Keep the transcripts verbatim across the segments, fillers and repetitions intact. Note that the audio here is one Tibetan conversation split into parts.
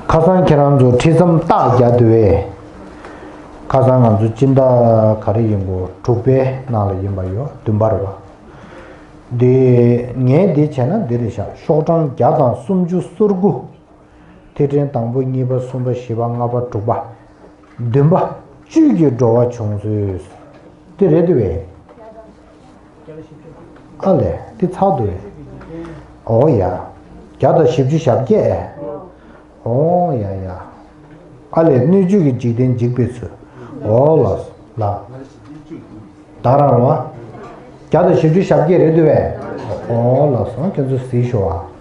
ཁ་སང་ཁྱེད་རང་ཚོ་ཁྲིད་མཚམས་རྟགས་བརྒྱབ་འདུག་པས། ཁ་སང་ང་ཚོ་སྤྱི་ཟླ་ག་རེ་ཡིན་གོ། དྲུག་པའི་ནང་ལ་ཡིན་པ་ཡོད། བདུན་པ་རེད་པ། འདི་ངས་འདི་བྱས་ན་འདི་རེད་ཤག་ཤོག་གྲངས་བརྒྱ་དང་སུམ་ཅུ་སོ་དགུ། ཐེག་ཕྲེང་དང་པོ། གཉིས་པ། གསུམ་པ། བཞི་པ། ལྔ་པ། དྲུག་པ། བདུན་པ། བཅུད་ཀྱི་འགྲོ་བ་བྱུང་ཚུལ། འདི་རེད་འདུག་པས། ཨ་ལས། འདི་ཚར་འདུག་པས། ཨོ་ཡ། བརྒྱ་དང་བཞི་བཅུ་ཞེ་བརྒྱད། ཨོ་ཡ་ཡ། ཨ་ལས། སྣོད་བཅུད་ཀྱི་འཇིག་རྟེན་འཇིག་པའི་ཚུལ། ཨོ་ལགས་ལགས། ད་རང་རང་བ། བརྒྱ་དང་བཞི་བཅུ་ཞེ་བརྒྱད་རེད་འདུག་པས། ཨོ་ལགས་སོ། ཁྱེད་ཚོ་གཟིགས་ཤོག་ཨ།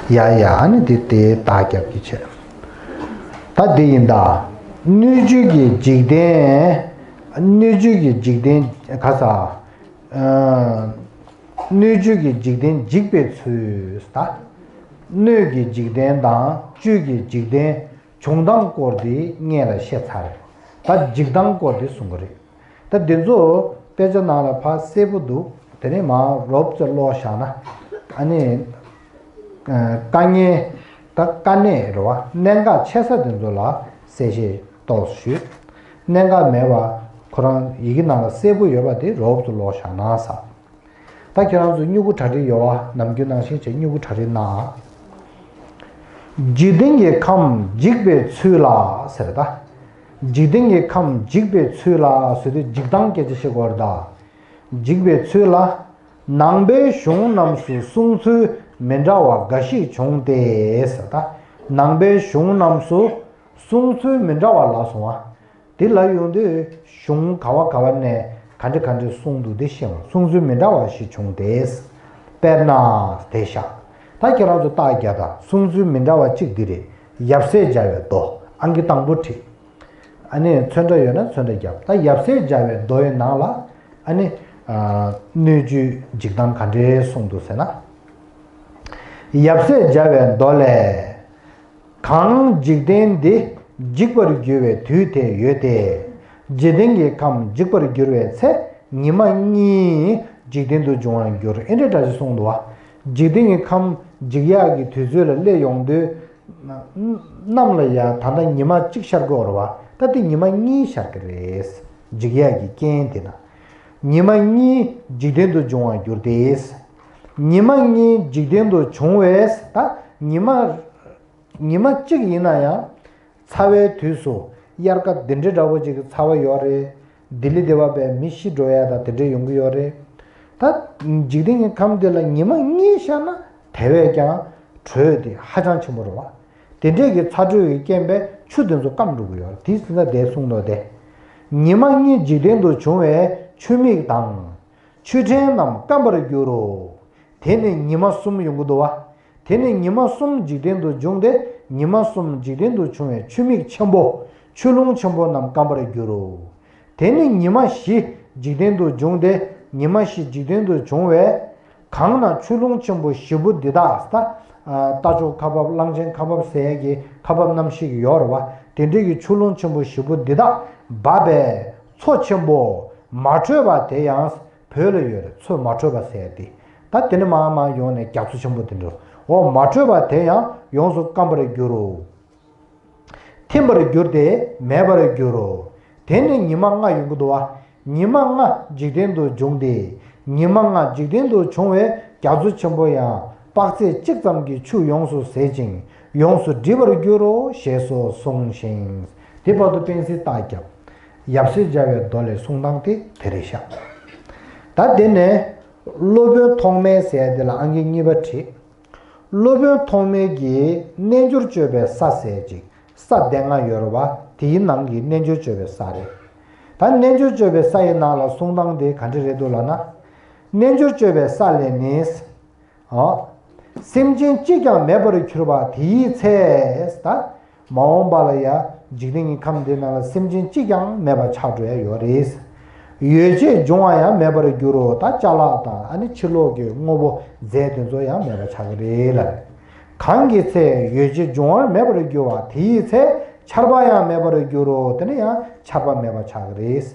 ཡ་ཡ། ཨ་ནི་དེ་དེ་རྟགས་རྒྱབ་ཀྱི་བྱས། ད་དེ་ཡིན་ད། སྣོད་བཅུད་ཀྱི་འཇིག་རྟེན། སྣོད་བཅུད་ཀྱི་འཇིག་རྟེན་ག་ས། ཨ། སྣོད་བཅུད་ཀྱི་འཇིག་རྟེན་འཇིག་པའི་ཚུལ་ད། སྣོད་ཀྱི་འཇིག་རྟེན་དང་བཅུད་ཀྱི་འཇིག་རྟེན། བྱུང་སྟངས་སྐོར་དེ་སྔོན་ལ་བཤད་ཚར་རེད། ད་འཇིག་སྟངས་སྐོར་དེ་གསུང་གི་རེད། ད་འདི་ཚོ་དཔེ་ཆ་ནང་ལ་ཕར་གསལ་པོ་འདུག་དེ་ནས་མར་རོབ་ཙམ་ཀློག་བཞག་ན། ཨ་ནི། ཨ། དཀའ་ངལ། ད་དཀའ་གནད་རེད་པ། གནད་འགག་ཆེ་ས་དེ་ཚོ་ལ་གསལ་བཤད་ཏོག་ཙམ་ཞུས། གནད་འགག་མེད་པ། ཁོ་རང་ཡི་གེ་ནང་ལ་གསལ་པོ་ཡོད་པ་དེ་རོབ་ཙམ་ཀློག་བཞག་ན་བསམ། ད་ཁྱེད་རང་ཚོ་སྨྱུ་གུ་གྲ་སྒྲིག་ཡོད་པ། ནམ་རྒྱུན་ནང་བཞིན་བྱས་སྨྱུ་གུ་གྲ་སྒྲིག་གནང་། འཇིག་རྟེན་གྱི་ཁམས་འཇིག་པའི་ཚུལ་ལ་ཟེར་ད། འཇིག་རྟེན་གྱི་ཁམས་འཇིག་པའི་ཚུལ་ལ་ཟེར་དུས་འཇིག་སྟངས་སྐད་ཆ་བཤད་དགོས་རེད་ད། འཇིག་པའི་ཚུལ་ལ། ནང་པའི་གཞུང་རྣམས་སུ་གསུང་ཚུལ་མི་འདྲ་བ་འགའ་ཞིག་བྱུང་སྟེ་ཟེར་ད། ནང་པའི་གཞུང་རྣམས་སུ་གསུང་ཚུལ་མི་འདྲ་བ་ལ་སོང་བ། དེ་ལ་ཡོང་དུས་གཞུང་ག་བ་ག་བ་ནས་ག་འདྲ་ག་འདྲ་གསུངས་འདུག་དེ་ཤེས་པ། གསུང་ཚུལ་མི་འདྲ་བ་ཞིག་བྱུང་སྟེ། དཔེར་ན་དེ་བཞག་ད་ཁྱེད་རང་ཚོ་རྟགས་རྒྱག་དང་། གསུང་ཚུལ་མི་འདྲ་བ་གཅིག་འདི་རེད། ཡབ་སྲས་མཇལ་བའི་མདོ། ཨང་ཀི་དང་པོ་བྲིས། ཨ་ནི་ཚོན་ཁྲ་ཡོད་ན་ཚོན་ཁྲ་རྒྱབ། ད་ཡབ་སྲས་མཇལ་བའི་མདོ་ཡི་ནང་ལ་ཨ་ནི། ཨ། སྣོད་བཅུད་འཇིག་སྟངས་ག་འདྲས་གསུངས་འདུག་ཟེར་ན། ཡབ་སྲས་མཇལ་བའི་མདོ་ལས། གང་འཇིག་རྟེན་འདི་འཇིག་པར་འགྱུར་བའི་དུས་དེ་ཡོད་དེ། འཇིག་རྟེན་གྱི་ཁམས་འཇིག་པར་འགྱུར་བའི་ཚེ་ཉི་མ་གཉིས་འཇིག་རྟེན་དུ་འབྱུང་བར་འགྱུར། ཨེ་འདྲ་འདྲ་ཞིག་གསུངས་འདུག་བ། འཇིག་རྟེན་གྱི་ཁམས་འཇིག་ཡག་གི་དུས་ཚོད་ལ་སླེབས་ཡོང་དུས། གནམ་ལ་ཡ་ད་ལྟ་ཉི་མ་གཅིག་ཤར་གྱི་ཡོད་རེད་བ། ད་དེ་ཉི་མ་གཉིས་ཤར་གྱི་རེད། འཇིག་ཡག་གི་རྐྱེན་དེ་ན། ཉི་མ་གཉིས་འཇིག་རྟེན་དུ་འབྱུང་བར་འགྱུར་ཏེ། ཉི་མ་གཉིས་འཇིག་རྟེན་དུ་བྱུང་བས། ད་ཉི་མ། ཉི་མ་གཅིག་ཡིན་ན་ཡང་། ཚ་བའི་དུས་སུ་དབྱར་ཁ་འདི་འདྲའི་འདྲ་བོ་ཅིག་གི་ཚ་བ་ཡོད་རེད། ལྡི་ལི་འདི་བ་བས་མི་ཤི་འགྲོ་ཡ་ད་དེ་འདྲ་ཡོང་གི་ཡོད་རེད། ད་འཇིག་རྟེན་གྱི་ཁམས་འདི་ལ་ཉི་མ་གཉིས་ཤར་ན་དེ་བས་ཀྱང་དྲོད་དེ་ཧ་ཅང་ཆེན་པོ་རེད་བ། དེ་འདྲས་ཀྱི་ཚ་དྲོད་ཀྱི་རྐྱེན་པས་ཆུ་དེ་ཚོ་སྐམ་འགྲོ་གི་ཡོད་རེད། དེ་ཟིན་ན་དེ་གསུངས་འདུག་སྟེ། ཉི་མ་གཉིས་འཇིག་རྟེན་དུ་བྱུང་བས་ཆུ་མིག་དང་། ཆུ་ཕྲན་རྣམས་སྐམ་པར་འགྱུར་རོ། དེ་ནས་ཉི་མ་གསུམ་ཡོང་གི་འདུག་བ། དེ་ནས་ཉི་མ་གསུམ་འཇིག་རྟེན་དུ་འབྱུང་སྟེ། ཉི་མ་གསུམ་འཇིག་རྟེན་དུ་བྱུང་བས་ཆུ་མིག་ཆེན་པོ། ཆུ་ཀླུང་ཆེན་པོ་རྣམས་སྐམ་པར་འགྱུར་རོ། དེ་ནས་ཉི་མ་བཞི་འཇིག་རྟེན་དུ་འབྱུང་སྟེ། ཉི་མ་བཞི་འཇིག་རྟེན་དུ་བྱུང་བས། གང་ན་ཆུ་ཀླུང་ཆེན་པོ་བཞི་པོ་འདི་དག་ད། རྟ་མཆོག་ཁ་འབབ། གླང་ཆེན་ཁ་འབབ་ཟེར་ཡས་ཀྱི་ཁ་འབབ་རྣམ་བཞི་ཡོད་རེད་བ། དེ་འདྲའི་གི་ཆུ་ཀླུང་ཆེན་པོ་བཞི་པོ་འདི་དག་འབབ་པས་མཚོ་ཆེན་པོ་མ་དྲོས་པ་དེ་ཡང་། བོད་ལ་ཡོད་རེད། མཚོ་མ་དྲོས་པ་ཟེར་ཏེ། ད་དེ་ནས་མར་མར་ཡོང་ནས་རྒྱ་མཚོ་ཆེན་པོ་དེ་འདྲ། འོ་མ་དྲོས་པ་དེ་ཡང་ཡོངས་སུ་སྐམ་པར་འགྱུར་རོ། ཐིམ་པར་འགྱུར་ཏེ་མེད་པར་འགྱུར་རོ། དེ་ནས་ཉི་མ་ལྔ་ཡོང་གི་འདུག་བ། ཉི་མ་ལྔ་འཇིག་རྟེན་དུ་འབྱུང་སྟེ། ཉི་མ་ལྔ་འཇིག་རྟེན་དུ་བྱུང་བས་རྒྱ་མཚོ་ཆེན་པོ་ཡང་དཔག་ཚད་གཅིག་ཙམ་གྱི་ཆུ་ཡོངས་སུ་ཟད་ཅིང་ཡོངས་སུ་འགྲིབ་པར་འགྱུར་རོ་ཞེས་སོགས་གསུངས་ཤིང་། དེ་བར་དུ་སྤེན་ཚེས་རྟགས་བརྒྱབ། ཡབ་སྲས་མཇལ་བའི་མདོ་ལས་གསུང་སྟངས་དེ་དེ་རེད་ཤག་ད་དེ་ནས་སློབ་དཔོན་ཐོགས་མེད་ཟེར་དེ་ལ་ཨང་ཀི་གཉིས་པ་བྲིས། སློབ་དཔོན་ཐོགས་མེད་ཀྱིས་རྣལ་འབྱོར་སྤྱོད་པའི་ས་ཟེར་ཅིག་ས་སྡེ་ལྔ་ཡོད་རེད་བ། དེའི་ནང་གི་རྣལ་འབྱོར་སྤྱོད་པའི་ས་རེད། ད་རྣལ་འབྱོར་སྤྱོད་པའི་ས་ཡི་ནང་ལ་གསུང་སྟངས་དེ་ག་འདྲ་རེད་འདུག་ལབ་ན། རྣལ་འབྱོར་སྤྱོད་པའི་ས་ལས་ནི། ཨོ། སེམས་ཅན་གཅིག་ཀྱང་མེད་པར་གྱུར་པ་དེའི་ཚེ། ད། མ་འོངས་པ་ལ་ཡ། འཇིག་རྟེན་གྱི་ཁམས་འདི་ནང་ལ་སེམས་ཅན་གཅིག་ཀྱང་མེད་པ་ཆགས་འགྲོ་ཡ་ཡོད་རེད། ཡོ་བྱད་འབྱུང་བ་ཡང་མེད་པར་འགྱུར་རོ། ད་ཅ་ལག་དང་ཨ་ནི་ཕྱི་ལོགས་ཀྱི་དངོས་པོ་རྫས་དེ་ཚོ་ཡང་མེད་པ་ཆགས་ཀྱི་རེད་ལ། གང་གི་ཚེ་ཡོ་བྱད་འབྱུང་བ་མེད་པར་གྱུར་པ་དེའི་ཚེ་ཆར་པ་ཡང་མེད་པར་འགྱུར་རོ། དེ་ནས་ཡང་ཆར་པ་མེད་པ་ཆགས་ཀྱི་རེད།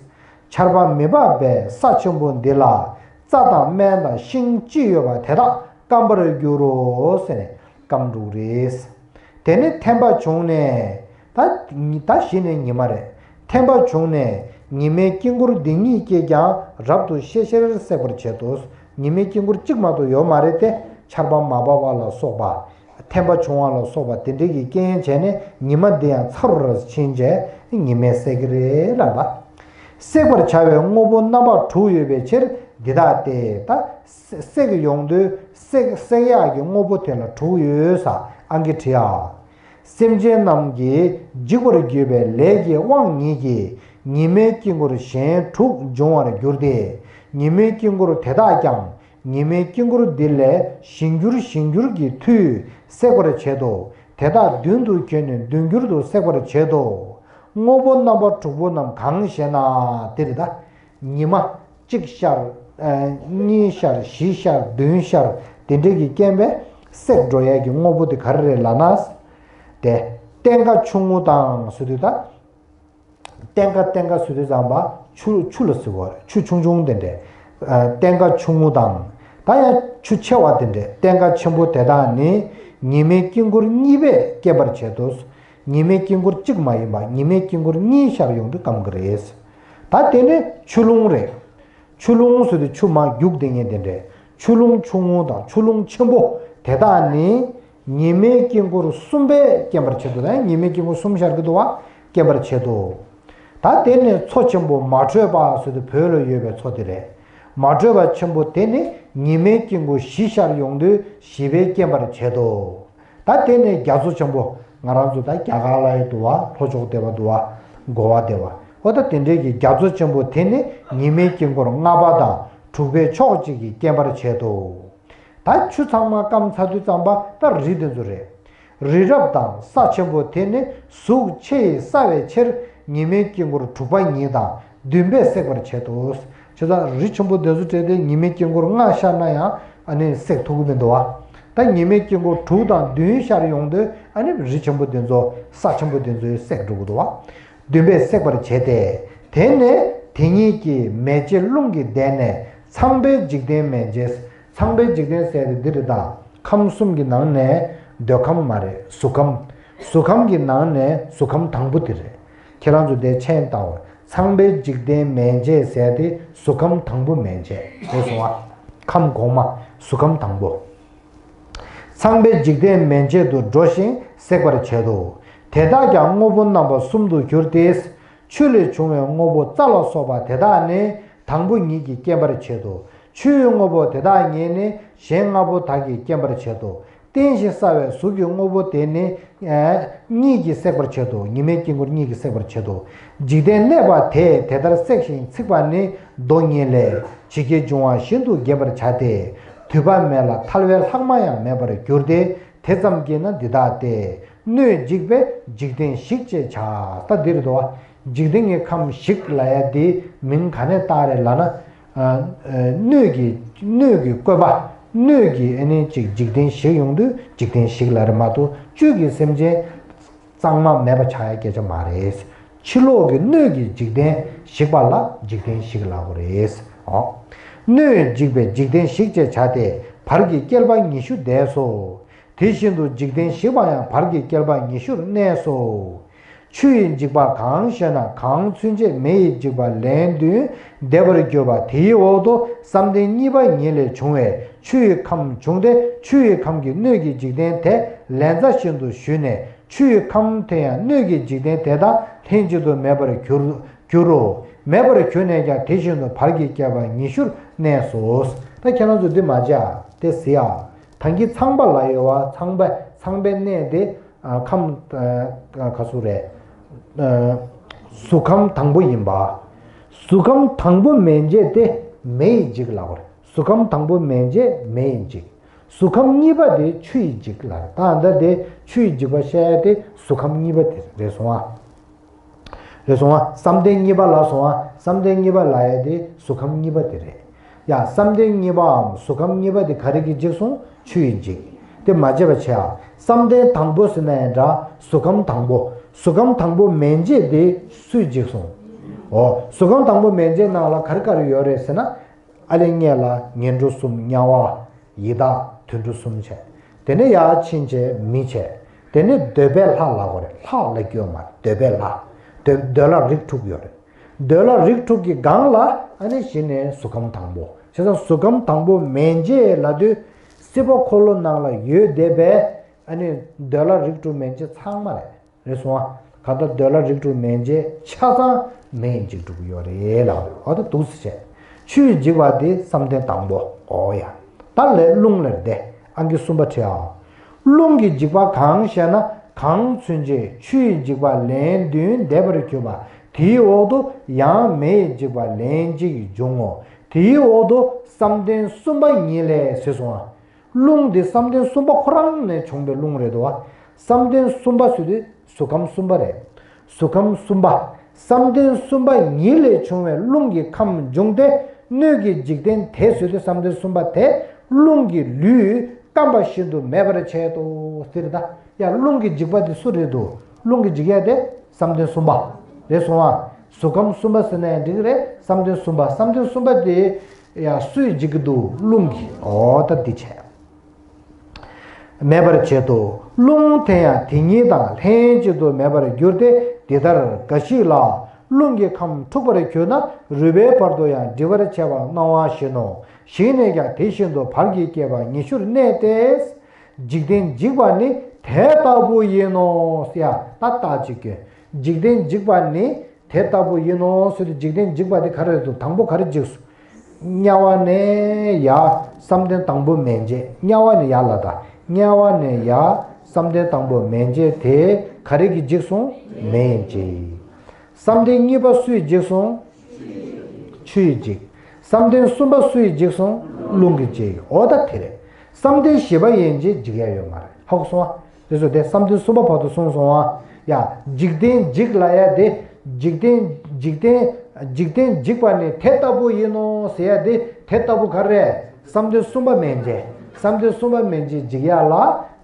ཆར་པ་མི་འབབ་པའི་ས་ཆེན་པོ་འདི་ལ་རྩྭ་དང་སྨན་དང་ཤིང་ཅི་ཡོད་པ་དེ་དག་ སྐམ་པར་འགྱུར་རོ་ཟེར་ནས་སྐམ་འགྲོ་གི་རེད། དེ་ནས་ཐན་པ་བྱུང་ནས། ད་ད་གཞི་ནས་ཉི་མ་རེད། ཐན་པ་བྱུང་ནས་ཉི་མའི་དཀྱིལ་འཁོར་འདི་ཉིད་ཀྱིས་ཀྱང་རབ་ཏུ་ཤེས་ཤེར་སྲེག་པར་བྱེད་དོ། ཉི་མའི་དཀྱིལ་འཁོར་གཅིག་མ་གཏོགས་ཡོད་མ་རེད་དེ། ཆར་པ་མ་བབས་པ་ལ་སོགས་པ། ཐན་པ་བྱུང་བ་ལ་སོགས་པ་དེ་འདྲའི་གི་རྐྱེན་བྱས་ནས་ཉི་མ་འདི་ཡང་ཚ་རུ་རུ་ཕྱིན་བྱས་ཉི་མས་སྲེག་གི་རེད་ལབ་པ། སྲེག་པར་བྱ་བའི་དངོས་པོ་རྣམ་པ་དྲུག་ཡོད་པའི་ཕྱིར་འདི་ལྟ་སྟེ། ད་སྲེག་ཡོང་དུས་སྲེག་སྲེག་ཡག་གི་དངོས་པོ་དེ་ལ་དྲུག་ཡོད་ས་ཨང་ཀི་བྲིས་ཨ། སེམས་ཅན་རྣམས་ཀྱི་འཇིག་པར་འགྱུར་བའི་ལས་ཀྱི་དབང་ཉིད་ཀྱིས་ཉི་མའི་དཀྱིལ་འཁོར་གཞན་དྲུག་འབྱུང་བར་འགྱུར་ཏེ། ཉི་མའི་དཀྱིལ་འཁོར་དེ་དག་ཀྱང་ཉི་མའི་དཀྱིལ་འཁོར་འདི་ལས་ཞན་འགྱུར་ཞན་འགྱུར་གྱི་མཐུས་སྲེག་པར་བྱེད་དོ། དེ་དག་མདུན་དུ་བྱོན་ནས་མདུན་གྱུར་དུ་སྲེག་པར་བྱེད་དོ། དངོས་པོ་རྣམ་པ་དྲུག་པོ་རྣམས་གང་ཞེ་ན། དེ་རེད་ད། ཉི་མ་གཅིག་ཤར། ཨ། གཉིས་ཤར། བཞི་ཤར། བདུན་ཤར། དེ་འདྲའི་གི་རྐྱེན་པས་སྲེག་འགྲོ་ཡས་ཀྱི་དངོས་པོ་དེ་ག་རེ་རེད་ལབ་ན། དེ་སྟེང་ཁ་ཆུང་ངུ་དང་ཟེར་དུས་ད། སྟེང་ཁ་སྟེང་ཁ་ཟེར་དུས་ཙམ་པ་ཆུ་ཆུ་ལ་ཟེར་བ་རེད། ཆུ་ཆུང་ཆུང་དེ་འདྲས། ཨ། སྟེང་ཁ་ཆུང་ངུ་དང་། ད་ཡང་ཆུ་ཆེ་བ་དེ་འདྲས། སྟེང་ཁ་ཆེན་པོ་དེ་དག་ནི་ཉི་མའི་དཀྱིལ་འཁོར་གཉིས་པས་སྐེམ་པར་བྱེད་དོ། ཉི་མའི་དཀྱིལ་འཁོར་གཅིག་མ་ཡིན་པ་ཉི་མའི་དཀྱིལ་འཁོར་གཉིས་ཤར་ཡོང་དུས་སྐམ་གི་རེད། ད་དེ་ནས་ཆུ་ཀླུང་རེད། ཆུ་ཀླུང་ཟེར་དུས་ཆུ་མར་རྒྱུག་བསྡད་མཁན་དེ་འདྲས། ཆུ་ཀླུང་ཆུང་ངུ་དང་ཆུ་ཀླུང་ཆེན་པོ་དེ་དག་ནི་ཉི་མའི་དཀྱིལ་འཁོར་གསུམ་པས་སྐེམ་པར་བྱེད་དོ། ད་ཉི་མའི་དཀྱིལ་འཁོར་གསུམ་ཤར་གྱི་འདུག་བ། སྐེམ་པར་བྱེད་དོ། ད་དེ་ནས་མཚོ་ཆེན་པོ་མ་དྲོས་པ་ཟེར་དུས་བོད་ལ་ཡོད་པའི་མཚོ་དེ་རེད། མ་དྲོས་པ་ཆེན་པོ་དེ་ནི་ཉི་མའི་དཀྱིལ་འཁོར་བཞི་ཤར་ཡོང་དུས་བཞི་པས་སྐེམ་པར་བྱེད་དོ། ད་དེ་ནས་རྒྱ་མཚོ་ཆེན་པོ། ང་རང་ཚོ་ད་རྒྱ་གར་ལ་ཡོད་འདུག་བ། ལྷོ་ཕྱོགས་སྡེ་པ་འདུག་བ། གོ་བ་སྡེ་པ། འོ་ད་དེ་འདྲའི་གི་རྒྱ་མཚོ་ཆེན་པོ་དེ་ནི་ཉི་མའི་དཀྱིལ་འཁོར་ལྔ་པ་དང་དྲུག་པའི་ཕྱོགས་གཅིག་གིས་སྐེམ་པར་བྱེད་དོ། ད་ཆུ་ཚང་མ་སྐམ་ཚར་དུས་ཙམ་པ་ད་རི་དེ་ཚོ་རེད། རི་རབ་དང་ས་ཆེན་པོ་དེ་ནི་གཟུགས་ཆེ་ཡི་ས་བའི་ཕྱིར་ཉི་མའི་དཀྱིལ་འཁོར་དྲུག་པ་ཉིད་དང་བདུན་པས་སྲེག་པར་བྱེད་དོ། བྱས་ཙང་རི་ཆེན་པོ་དེ་ཚོ་བྲལ་ཏེ་ཉི་མའི་དཀྱིལ་འཁོར་ལྔ་ཤར་ན་ཡང་ཨ་ནི་སྲེག་ཐུབ་ཀྱི་མི་འདུག་བ། ད་ཉི་མའི་དཀྱིལ་འཁོར་དྲུག་དང་བདུན་ཤར་ཡོང་དུས་ཨ་ནི་རི་ཆེན་པོ་དེ་ཚོ་ས་ཆེན་པོ་དེ་ཚོས་སྲེག་འགྲོ་གི་འདུག་བ། བདུན་པས་སྲེག་པར་བྱེད་དེ། དེ་ནས་དེ་ཉིད་ཀྱི་མེ་ལྕེ་རླུང་གིས་བདས་ནས་ཚངས་པའི་འཇིག་རྟེན་མན་ཆད། ཚངས་པའི་འཇིག་རྟེན་ཟེར་དེ་འདི་རེད་ད། ཁམས་གསུམ་གྱི་ནང་ནས་འདོད་ཁམས་མ་རེད། གཟུགས་ཁམས། གཟུགས་ཁམས་ཀྱི་ནང་ནས་གཟུགས་ཁམས་དང་པོ་དེ་རེད། ཁྱེད་རང་ཚོ་དེ་མཁྱེན་བཏང་བ། ཚངས་པའི་འཇིག་རྟེན་མན་ཆད་ཟེར་དེ་གཟུགས་ཁམས་དང་པོ་མན་ཆད་རེད་སོང་ཨ། ཁམས་གོང་མ་གཟུགས་ཁམས་དང་པོ། ཚངས་པའི་འཇིག་རྟེན་མན་ཆད་དུ་འགྲོ་ཞིང་སྲེག་པར་བྱེད་དོ། དེ་དག་ཀྱང་དངོས་པོ་རྣམ་པ་གསུམ་དུ་གྱུར་ཏེ། ཆུ་ལས་བྱུང་བའི་དངོས་པོ་རྩྭ་ལ་སོགས་པ་དེ་དག་ནི་དང་པོ་ཉིད་ཀྱིས་སྐེམ་པར་བྱེད་དོ། ཆུའི་དངོས་པོ་དེ་དག་ཉིད་ནི་གཞན་ལྔ་པོ་དག་གིས་སྐེམ་པར་བྱེད་དོ། རྟེན་གཞི་གསར་བའི་གཟུགས་ཀྱི་དངོས་པོ་དེ་ནི་གཉིད་ཀྱིས་སྲེག་པར་བྱེད་དོ། ཉི་མའི་དཀྱིལ་འཁོར་གཉིད་ཀྱིས་སྲེག་པར་བྱེད་དོ། འཇིག་རྟེན་གནས་པ་དེས་དེ་ལྟར་བསྲེགས་ཤིང་ཚིག་པ་ནི་མདོ་ཉིད་ལས། ཇི་སྐད་འབྱུང་བ་བཞིན་དུ་བརྒྱན་པར་བྱ་སྟེ། དུད་པ་མེད་ལ་ཐལ་བའི་ལྷག་མ་ཡང་མེད་པར་འགྱུར་ཏེ། དེ་ཙམ་གྱིས་ན་འདི་ལྟ་སྟེ། སྣོད་འཇིག་པས་འཇིག་རྟེན་ཞིག་ཅེས་བྱ། ད་འདིར་འདུག་བ། འཇིག་རྟེན་གྱི་ཁམས་ཞིག་ལབ་ཡ་དེ་མིང་ག་ནས་བཏགས་རེད་ལབ་ན། སྣོད་ཀྱི་སྣོད་ཀྱི་བཀོད་པ། སྣོད་ཀྱི་ཨ་ནི་ཅིག་འཇིག་རྟེན་ཞིག་ཡོང་དུས་འཇིག་རྟེན་ཞིག་ལབ་རེད་མ་གཏོགས་བཅུད་ཀྱི་སེམས་ཅན་གཙང་མ་མེད་པ་ཆགས་ཡ་སྐད་ཆ་མ་རེད། ཕྱི་ལོགས་ཀྱི་སྣོད་ཀྱི་འཇིག་རྟེན་ཞིག་པ་ལ་འཇིག་རྟེན་ཞིག་ལབ་དགོས་རེད། ཨོ། སྣོད་འཇིག་པས་འཇིག་རྟེན་ཞིག་ཅེས་བྱ་སྟེ་བར་གྱི་བསྐལ་པ་ཉི་ཤུ་འདས་སོ། དེ་བཞིན་དུ་འཇིག་རྟེན་ཞིག་པ་ཡང་བར་གྱི་བསྐལ་པ་ཉི་ཤུར་གནས་སོ། ཆུ་ཡི་འཇིག་པ་གང་ཞེ་ན། གང་ཚུན་ཆད་མེ་ཡི་འཇིག་པ་ལན་བདུན་འདས་པར་གྱུར་པ་དེའི་འོག་ཏུ་བསམ་གཏན་གཉིས་པ་ཉིད་ལས་བྱུང་བའི་ཆུ་ཡི་ཁམས་བྱུང་སྟེ། ཆུ་ཡི་ཁམས་ཀྱི་སྣོད་ཀྱི་འཇིག་རྟེན་དེ་ལན་ཚྭ་བཞིན་དུ་ཞུས་ནས། ཆུ་ཡི་ཁམས་དེ་ཡང་སྣོད་ཀྱི་འཇིག་རྟེན་དེ་དག་ལྷན་ཅིག་ཏུ་མེད་པར་གྱུར་གྱུར་རོ། མེད་པར་གྱུར་ནས་ཀྱང་དེ་བཞིན་དུ་བར་གྱི་བསྐལ་པ་ཉི་ཤུར་གནས་སོ། ད་ཁྱེད་རང་ཚོ་འདི་མ་བྱ་དེ་ཟེར་ཡ། ད་གིན་ཚངས་པ་ལ་ཡོད་བ། ཚངས་པ་ཚངས་པའི་གནས་དེ་ཨ་ཁམས་ཨ་ག་ཟེར་རེད། ཨ་གཟུགས་ཁམས་དང་པོ་ཡིན་པ། གཟུགས་ཁམས་དང་པོ་མན་ཆད་དེ་མེ་ཡིས་འཇིག་ལབ་པ་རེད། གཟུགས་ཁམས་དང་པོ་མན་ཆད་མེ་ཡིས་འཇིག་གཟུགས་ཁམས་གཉིས་པ་དེ་ཆུ་ཡིས་འཇིག་ལབ་རེད། ད་ལྟ་དེ་ཆུ་ཡིས་འཇིག་པ་བཤད་ཡ་དེ་གཟུགས་ཁམས་གཉིས་པ་དེ་རེད་སོང་ཨ། རེད་སོང་ཨ། བསམ་གཏན་གཉིས་པ་ལ་སོང་ཨ། བསམ་གཏན་གཉིས་པ་ལབ་ཡ་དེ་གཟུགས་ཁམས་གཉིས་པ་དེ་རེད། ཡ་བསམ་གཏན་གཉིས་པའམ་གཟུགས་ཁམས་གཉིས་པ་དེ་ག་རེ་གིས་འཇིག་སོང་། ཆུ་ཡིས་འཇིག་དེ་མ་བརྗེད་པ་བྱེད་ཨ། བསམ་གཏན་དང་པོ་ཟེར་ན་ཡང་འདྲ། གཟུགས་ཁམས་དང་པོ། གཟུགས་ཁམས་དང་པོ་མན་ཆད་དེ་སུས་འཇིག་སོང་། འོ། གཟུགས་ཁམས་དང་པོ་མན་ཆད་ནང་ལ་ག་རེ་ག་རེ་ཡོད་རེད་ཟེར་ན། ཨ་ལས་སྔོན་ལ་ངན་འགྲོ་གསུམ། དམྱལ་བ། ཡི་དྭགས། དུད་འགྲོ་གསུམ་བྱས། དེ་ནས་ཡར་ཕྱིན་བྱས་མི་བྱས། དེ་ནས་འདོད་པའི་ལྷ་ལབ་དགོས་རེད། ལྷ་ལབ་ཀྱི་ཡོད་མ་རེད། འདོད་པའི་ལྷ། འདོད་འདོད་ལྷ་རིགས་དྲུག་ཡོད་རེད། འདོད་ལྷ་རིགས་དྲུག་གི་སྒང་ལ་ཨ་ནི་གཞི་ནས་གཟུགས་ཁམས་དང་པོ། བྱས་ཙང་གཟུགས་ཁམས་དང་པོ་མན་ཆད་ལབ་དུས་སྲིད་པ་འཁོར་ལོ་ནང་ལ་ཡོད་བསྡད་པའི་ཨ་ནི་འདོད་ལྷ་རིགས་དྲུག་མན་ཆད་ཚང་མ་རེད། རེད་སོང་ཨ། གང་ལྟར་འདོད་ལྷ་རིགས་དྲུག་མན་ཆད་ཆ་ཚང་མེ་ཡིས་འཇིག་འགྲོ་གི་ཡོད་རེད་ལབ་རེད། འོ་ད་འདུག་སེ་བྱས། ཆུ་ཡིས་འཇིག་པ་དེ་བསམ་གཏན་དང་པོ། འོ་ཡ། ད་ལས་རླུང་ལས་འདས། ཨང་ཀི་གསུམ་པ་བྲིས་ཨ། རླུང་གིས་འཇིག་པ་གང་ཞེ་ན། གང་ཚུན་ཆད་ཆུ་ཡིས་འཇིག་པ་ལན་བདུན་འདས་པར་གྱུར་པ། དེའི་འོག་ཏུ་ཡང་མེ་ཡིས་འཇིག་པ་ལན་གཅིག་འབྱུང་ངོ་། དེའི་འོག་ཏུ་བསམ་གཏན་གསུམ་པ་ཉིད་ལས་ཟེར་སོང་ཨ། རླུང་འདི་བསམ་གཏན་གསུམ་པ་ཁོ་རང་ནས་བྱུང་བའི་རླུང་རེད་དོ། བསམ་གཏན་གསུམ་པ་ཟེར་དུས་གཟུགས་ཁམས་གསུམ་པ་རེད། གཟུགས་ཁམས་གསུམ་པ། བསམ་གཏན་གསུམ་པ་ཉིད་ལས་བྱུང་བའི་རླུང་གི་ཁམས་འབྱུང་སྟེ། སྣོད་ཀྱི་འཇིག་རྟེན་དེ་ཟེར་དུས་བསམ་གཏན་གསུམ་པ་དེ་རླུང་གི་ལུས་སྐམ་པ་བཞིན་དུ་མེད་པར་བྱེད་དོ་ཟེར་ད། ཡ་རླུང་གི་འཇིག་པ་དེ་སུ་རེད་འདུག་རླུང་གི་འཇིག་ཡ་དེ་བསམ་གཏན་གསུམ་པ་རེད་སོང་ཨ། གཟུགས་ཁམས་གསུམ་པ་ཟེར་ན་ཡང་འགྲིག་གི་རེད། བསམ་གཏན་གསུམ་པ་བསམ་གཏན་གསུམ་པ་དེ། ཡང་སུས་འཇིག་གི་འདུག་རླུང་གིས། འོ་ད་འདི་བྱས། མེད་པར་བྱེད་དོ། རླུང་དེ་ཡང་དེ་ཉིད་དང་ལྷན་ཅིག་ཏུ་མེད་པར་འགྱུར་ཏེ། འདི་ལྟར་འགའ་ཞིག་ལ་རླུང་གི་ཁམས་འཁྲུགས་པར་གྱུར་ན་རུས་པའི་བར་དུ་ཡང་འདྲིལ་བར་བྱེད་པ་སྣང་བ་བཞིན་ནོ། ཞིག་ནས་ཀྱང་དེ་བཞིན་དུ་བར་གྱི་བསྐལ་པ་ཉི་ཤུར་གནས་ཏེ། འཇིག་རྟེན་འཇིག་པ་ནི་དེ་ལྟ་བུ་ཡིན་ནོ། ཡ་ད་ལྟ་ཅིག་གི་འཇིག་རྟེན་འཇིག་པ་ནི། དེ་ལྟ་བུ་ཡིན་ནོ་ཟེར་དུས་འཇིག་རྟེན་འཇིག་པ་དེ་ག་རེ་རེད་འདུག་དང་པོ་ག་རེ་འཇིགས་སོང་། དམྱལ་བ་ནས་ཡར་བསམ་གཏན་དང་པོ་མན་ཆད། དམྱལ་བ་ནས་ཡར་ལ་ད། དམྱལ་བ་ནས་ཡར་བསམ་གཏན་དང་པོ་མན་ཆད་དེ་ག་རེ་གིས་འཇིགས་སོང་། མེ་ཡིས་འཇིགས། བསམ་གཏན་གཉིས་པ་སུ་ཡིས་འཇིགས་སོང་། ཆུ་ཡིས་འཇིགས། བསམ་གཏན་གསུམ་པ་སུ་ཡིས་འཇིགས་སོང་། རླུང་གིས་འཇིགས། འོ་ད་དེ་རེད། བསམ་གཏན་བཞི་པ་ཡན་ཆད་འཇིག་ཡ་ཡོད་མ་རེད། ཧ་གོ་སོང་ཨ། དེ་ཚོ་དེ་བསམ་གཏན་གསུམ་པ་བར་དུ་གསུངས་སོང་ཨ། ཡ། འཇིག་རྟེན་འཇིག་ལ་ཡ་དེ། འཇིག་རྟེན་འཇིག་རྟེན་འཇིག་རྟེན་འཇིག་པ་ནི་དེ་ལྟ་བུ་ཡིན་ནོ་ཟེར་ཡ་དེ་དེ་ལྟ་བུ་ག་རེ་རེད། བསམ་གཏན་གསུམ་པ་མན་ཆད། བསམ་གཏན་གསུམ་པ་མན་ཆད་འཇིག་ཡ་ལ་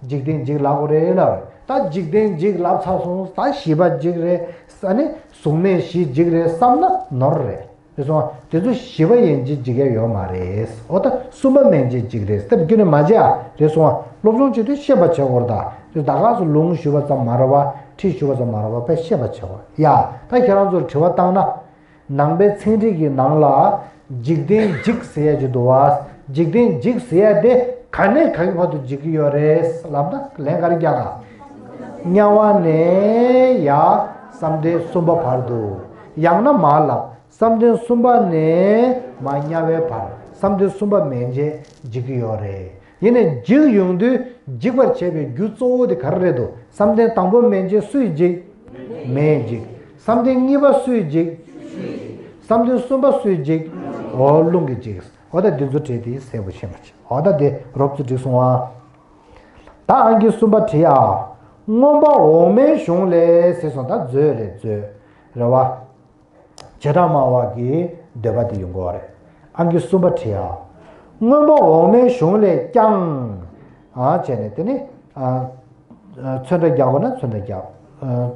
འཇིག་རྟེན་འཇིག་ལབ་དགོས་རེད་ལབ། ད་འཇིག་རྟེན་འཇིག་ལབ་ཚར་སོང་། ད་བཞི་པ་འཇིག་རེད། ཨ་ནི་གཟུགས་མེད་བཞི་འཇིག་རེད་བསམ་ན་ནོར་རེད། རེད་སོང་། དེ་ཚོ་བཞི་པ་ཡན་ཆད་འཇིག་ཡ་ཡོད་མ་རེད། འོ་ད་གསུམ་པ་མན་ཆད་འཇིག་རེད་ཟེར་བརྒྱུད་ནས་མ་བྱས་ཨ། རེད་སོང་། སློབ་སྦྱོང་བྱེད་དུས་ཤེས་པ་བྱེད་དགོས་རེད་ད། རེད་ད་ག་སུ་ལུང་ཞུས་པ་ཙམ་མ་རེད་བ། ཁྲིད་ཞུས་པ་ཙམ་མ་རེད་བ། དཔེ་ཤེས་པ་བྱེད་དགོས་ཡ། ད་ཁྱེད་རང་ཚོར་དྲི་བ་བཏང་ན། ནང་པའི་ཚན་རིག་གི་ནང་ལ་འཇིག་རྟེན་འཇིག་ཟེར་ཡ་ཅིག་འདུག་བ། འཇིག་རྟེན་འཇིག་ཟེར་ཡ་དེ་ག་ནས་ག་གི་བར་དུ་འཇིག་གི་ཡོད་རེད་ལབ་ན་ལན་ག་རེ་རྒྱག་ག་དམྱལ་བ་ནས་ཡར་བསམ་གཏན་གསུམ་པ་བར་དུ། ཡང་ན་མར་ལབ། བསམ་གཏན་གསུམ་པ་ནས་མར་དམྱལ་བའི་བར། བསམ་གཏན་གསུམ་པ་མན་ཆད་འཇིག་གི་ཡོད་རེད། ཡིན་ནའི་འཇིག་ཡོང་དུས་འཇིག་པར་བྱེད་པའི་རྒྱུ་གཙོ་བོ་དེ་ག་རེ་རེད་འདུག་བསམ་གཏན་དང་པོ་མན་ཆད་སུས་འཇིག་མེས་འཇིག་བསམ་གཏན་གཉིས་པ་སུས་འཇིག་བསམ་གཏན་གསུམ་པ་སུས་འཇིག་འོ་རླུང་གིས་འཇིག་འོ་ད་འདི་ཚོ་བྲིས་ཏེ་གསལ་པོ་ཤེས་པ་བྱེད། འོ་ད་འདི་རོབ་ཙམ་འགྲིག་སོང་ཨ། ད་ཨང་ཀི་གསུམ་པ་བྲིས་ཨ། མངོན་པ་འོག་མའི་གཞུང་ལས་ཟེར་སོང་། ད་མཛོད་རེད་མཛོད། རེད་བ། བྱེ་བྲག་སྨྲ་བ་གི་འདོད་པ་དེ་ཡོང་གི་རེད། ཨང་ཀི་གསུམ་པ་བྲིས་ཨ། མངོན་པ་འོག་མའི་གཞུང་ལས་ཀྱང་། ཨ་བྱས་ནས་དེ་ནི། ཨ་ཚོན་ཁྲ་རྒྱག་དགོས་ན་ཚོན་ཁྲ་རྒྱག་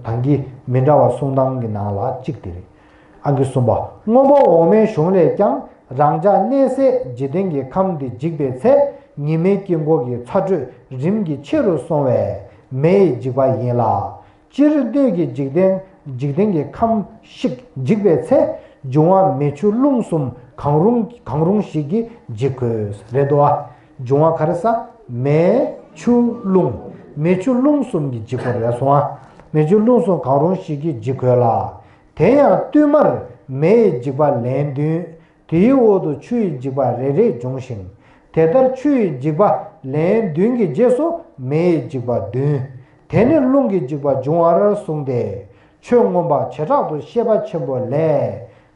ཨ་ད་གིན་མི་འདྲ་བ་གསུང་སྟངས་ཀྱི་ནང་ལ་གཅིག་དེ་རེད། ཨང་ཀི་གསུམ་པ། མངོན་པ་འོག་མའི་གཞུང་ལས་ཀྱང་རང་ཅག་གནས་སའི་འཇིག་རྟེན་གྱི་ཁམས་འདི་འཇིག་པའི་ཚེ་ཉི་མའི་དཀྱིལ་འཁོར་གྱི་ཚ་དྲོད་རིམ་གྱིས་ཆེ་རུ་སོང་བས་མེ་ཡིས་འཇིག་པ་ཡིན་ལ། སྤྱིར་སྣོད་ཀྱི་འཇིག་རྟེན་འཇིག་རྟེན་གྱི་ཁམས་ཤིག་འཇིག་པའི་ཚེ། འབྱུང་བ་མེ་ཆུ་རླུང་གསུམ་གང་རུང་གང་རུང་ཞིག་གིས་འཇིག་དགོས་རེད་དོ། འབྱུང་བ་ག་རེ་ཟ། མེ་ཆུ་རླུང་། མེ་ཆུ་རླུང་གསུམ་གྱིས་འཇིག་དགོས་རེད་སོང་ཨ། མེ་ཆུ་རླུང་གསུམ་གང་རུང་ཞིག་གིས་འཇིག་དགོས་ལ། དེ་ཡང་བསྟུད་མར་མེ་ཡིས་འཇིག་པ་ལན་བདུན། དེའི་འོག་ཏུ་ཆུ་ཡིས་འཇིག་པ་རེ་རེ་འབྱུང་ཞིང་། དེ་ལྟར་ཆུ་ཡིས་འཇིག་པ་ལན་བདུན་གྱི་རྗེས་སུ་མེ་ཡིས་འཇིག་པ་བདུན། དེ་ནས་རླུང་གིས་འཇིག་པ་འབྱུང་བར་གསུངས་ཏེ། ཆོས་མངོན་པ་བྱེ་བྲག་ཏུ་ཤེས་པ་ཆེན་པོ་ལས།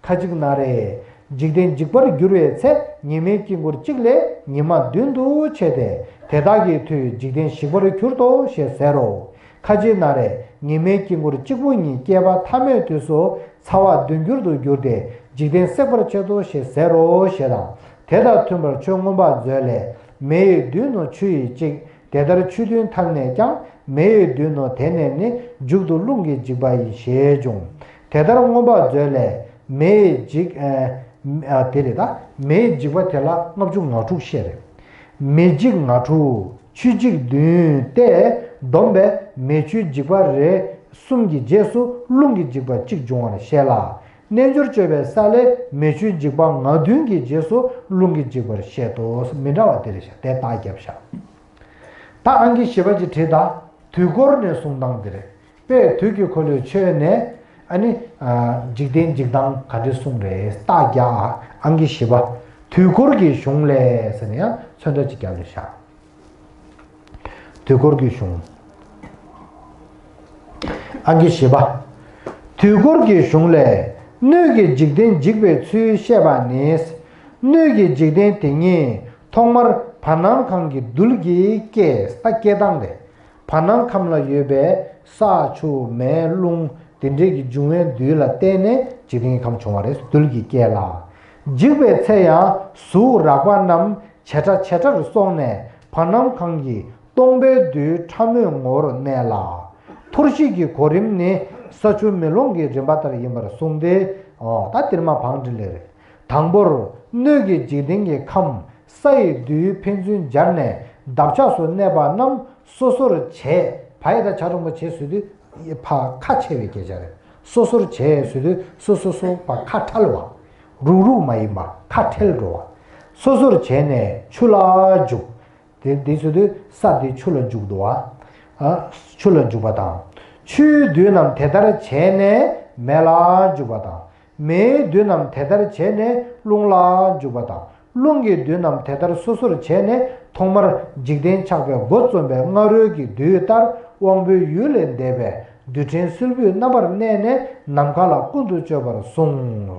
ཁ་ཅིག་ན་རེ། འཇིག་རྟེན་འཇིག་པར་འགྱུར་བའི་ཚེ་ཉི་མའི་དཀྱིལ་འཁོར་གཅིག་ལས་ཉི་མ་བདུན་དུ་ཕྱེ་སྟེ། དེ་དག་གི་མཐུས་འཇིག་རྟེན་ཞིག་པར་གྱུར་ཏོ་ཞེས་ཟེར་རོ། ཁ་ཅིག་ན་རེ། ཉི་མའི་དཀྱིལ་འཁོར་གཅིག་པུ་ཉིད་བསྐལ་པ་ཐ་མའི་དུས་སུ་ཚ་བ་བདུན་འགྱུར་དུ་གྱུར་ཏེ་འཇིག་རྟེན་སྲེག་པར་བྱེད་དོ་ཞེས་ཟེར་རོ་ཞེས་དང་། དེ་དང་མཐུན་པར་ཆོས་མངོན་པ་མཛོད་ལས། མེ་ཡིས་བདུན་ནོ་ཆུ་ཡིས་གཅིག་དེ་ལྟར་ཆུ་བདུན་ཐམས་ནས་ཀྱང་། མེ་ཡིས་བདུན་ནོ་དེ་ནས་ནི། མཇུག་ཏུ་རླུང་གིས་འཇིག་པ་ཡིན་ཞེས་འབྱུང་། དེ་ལྟར་མངོན་པ་མཛོད་ལས། མེ་ཡིས་འཇིག་ཨ། དེ་རེད་ད། མེ་ཡིས་འཇིག་པ་དེ་ལ་ལྔ་བཅུ་ང་དྲུག་བཤད་རེད། མེ་འཇིག་ང་དྲུག་ཆུ་འཇིག་བདུན་ཏེ། བསྡོམས་པས་མེ་ཆུའི་འཇིགས་པ་རེ་གསུམ་གྱི་རྗེས་སུ་རླུང་གི་འཇིགས་པ་གཅིག་འབྱུང་བར་བཤད་ལ། རྣལ་འབྱོར་སྤྱོད་པའི་ས་ལས་མེ་ཆུའི་འཇིགས་པ་ང་བདུན་གྱི་རྗེས་སུ་རླུང་གི་འཇིགས་པར་བཤད་དོ། མི་འདྲ་བ་དེ་རེད་ཤག་དེ་རྟགས་བརྒྱབ་ཤག་ད་ཨང་ཀི་བཞི་པ་ཅིག་བྲིས་དང་། དུས་འཁོར་ནས་གསུངས་སྟངས་འདི་རེད། དཔེ་དུས་ཀྱི་འཁོར་ལོའི་ཆོས་ནས་ཨ་ནི་འཇིག་རྟེན་འཇིག་སྟངས་ག་འདྲ་གསུངས་རེད། རྟགས་བརྒྱ། ཨང་ཀི་བཞི་པ། དུས་འཁོར་གྱི་གཞུང་ལས་ཟེར་ནས་ཡང་ཚོན་ཁྲ་ཅིག་བརྒྱབ་ནས་བཞག་དུས་འཁོར་གྱི་གཞུང་། ཨང་ཀི་བཞི་པ། དུས་འཁོར་གྱི་གཞུང་ལས། སྣོད་ཀྱི་འཇིག་རྟེན་འཇིག་པའི་ཚུལ་བཤད་པ་ནི། སྣོད་ཀྱི་འཇིག་རྟེན་དེ་ཉིད་ཐོག་མར་བར་སྣང་ཁམས་ཀྱི་རྡུལ་གྱིས་སྐྱེས། ད་སྐྱེ་སྟངས་དེ། བར་སྣང་ཁམས་ལ་ཡོད་པའི་ས་ཆུ་མེ་རླུང་དེ་འདྲའི་གི་འབྱུང་བའི་རྡུལ་ལ་བརྟེན་ནས་འཇིག་རྟེན་གྱི་ཁམས་བྱུང་བ་རེད། རྡུལ་གྱིས་སྐྱེས་ལ། འཇིག་པའི་ཚེ་ཡང་གཟུགས་རགས་པ་རྣམས་ཇེ་ཕྲ་ཇེ་ཕྲར་སོང་ནས་བར་སྣང་ཁམས་ཀྱི་སྟོང་པའི་རྡུལ་ཕྲ་མོའི་ངོ་བོར་གནས་ལ། འཐོར་ཞིག་གི་གོ་རིམ་ནི་ས་ཆུ་མེ་རླུང་གི་རིམ་པ་ལྟར་ཡིན་པར་གསུངས་ཏེ། འོ་ད་འདིར་མ་བང་འབྲི་ལེ་རེད། དང་པོར་སྣོད་ཀྱི་འཇིག་རྟེན་གྱི་ཁམས་ས་ཡི་རྡུལ་ཕན་ཚུན་སྦྱར་ནས་འདབ་ཆགས་སུ་གནས་པ་རྣམས་སོ་སོར་བྱས། བ་ཡ་བཏགས་བྱ་འགྲེང་བུ་བྱས་ཟེར་དུས་ཕ་ཁ་ཕྱེ་བའི་སྐད་ཆ་རེད། སོ་སོར་བྱས་ཟེར་དུས་སོ་སོ་སོ་བ་ཁ་ཕྲལ་བ། རུག་རུག་མ་ཡིན་པ་ཁ་ཕྲལ་འགྲོ་བ། སོ་སོར་བྱས་ནས་ཆུ་ལ་འཇུག་དེ་འདི་ཚོ་དུས་ས་དེ་ཆུ་ལ་འཇུག་འདུག་བ། ཆུ་ལ་འཇུག་པ་དང་། ཆུའི་རྡུལ་རྣམས་དེ་ལྟར་བྱས་ནས་མེ་ལ་འཇུག་པ་དང་། མེའི་རྡུལ་རྣམས་དེ་ལྟར་བྱས་ནས་རླུང་ལ་འཇུག་པ་དང་། རླུང་གི་རྡུལ་རྣམས་དེ་ལྟར་སོ་སོར་བྱས་ནས་ཐོག་མར་འཇིག་རྟེན་ཆགས་པའི་འགོ་རྩོམ་པའི་སྔ་རོལ་གྱི་རྡུལ་ལྟར་དབང་པོའི་ཡུལ་ལས་འདས་པའི་རྡུལ་ཕྲན་སིལ་བུའི་རྣམ་པར་གནས་ནས་ནམ་མཁའ་ལ་ཀུན་ཏུ་སྤྱོད་པར་གསུངས།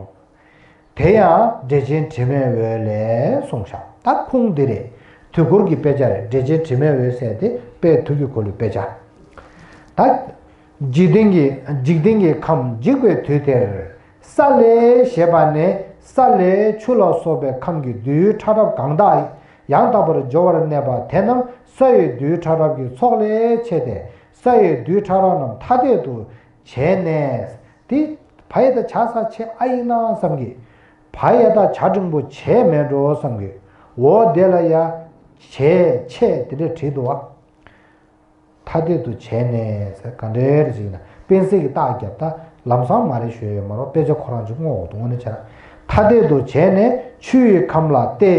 དེ་ཡང་འགྲེལ་ཆེན་དྲི་མེད་འོད་ལས་གསུངས་ཤག་ད་ཁུངས་འདི་རེད། དུས་འཁོར་གྱི་དཔེ་ཆ་རེད། འགྲེལ་ཆེན་དྲི་མེད་འོད་ཟེར་དེ་དཔེ་དུས་ཀྱི་འཁོར་ལོའི་དཔེ་ཆ། ད། འཇིག་རྟེན་གྱི་འཇིག་རྟེན་གྱི་ཁམས་འཇིག་པའི་དུས་དེར། ས་ལས་ཞེས་པ་ནི་ས་ལས་ཆུ་ལ་སོགས་པའི་ཁམས་ཀྱི་རྡུལ་ཕྲ་རབ་གང་དག་ཡང་དག་པར་སྦྱོར་བར་གནས་པ་དེ་རྣམས་ས་ཡི་རྡུལ་ཕྲ་རབ་ཀྱི་ཚོགས་ལས་ཆད་དེ། ས་ཡི་རྡུལ་ཕྲ་རབ་རྣམས་ཐ་དད་དུ་བྱས་ནས། དེ་བ་ཡ་བཏགས་བྱ་ས་བྱས་ཨ་ཡིན་ན་བསམ་གི། བ་ཡ་བཏགས་བྱ་འགྲེང་བུ་བྱས་མེད་འགྲོ་བསམ་གི། འོ་དེ་ལ་ཡ། བྱས་བྱས་དེ་འདྲས་བྲིས་འདུག་བ། ཐ་དད་དུ་བྱས་ནས་ཟེར་ག་འདྲའི་རེད་ཅིག་ན་དཔེ་གསལ་གྱི་རྟགས་བརྒྱབ་ད་ལམ་སང་མ་རེད་ཞུ་ཡོད་མ་རོ། དཔེ་ཆ་ཁོ་རང་ཅིག་བསྔོག་འོག་ཏུ་དངོས་གནས་བྱས་ན་ཐ་དད་དུ་བྱས་ནས་ཆུ་ཡི་ཁམས་ལ་སྟེ་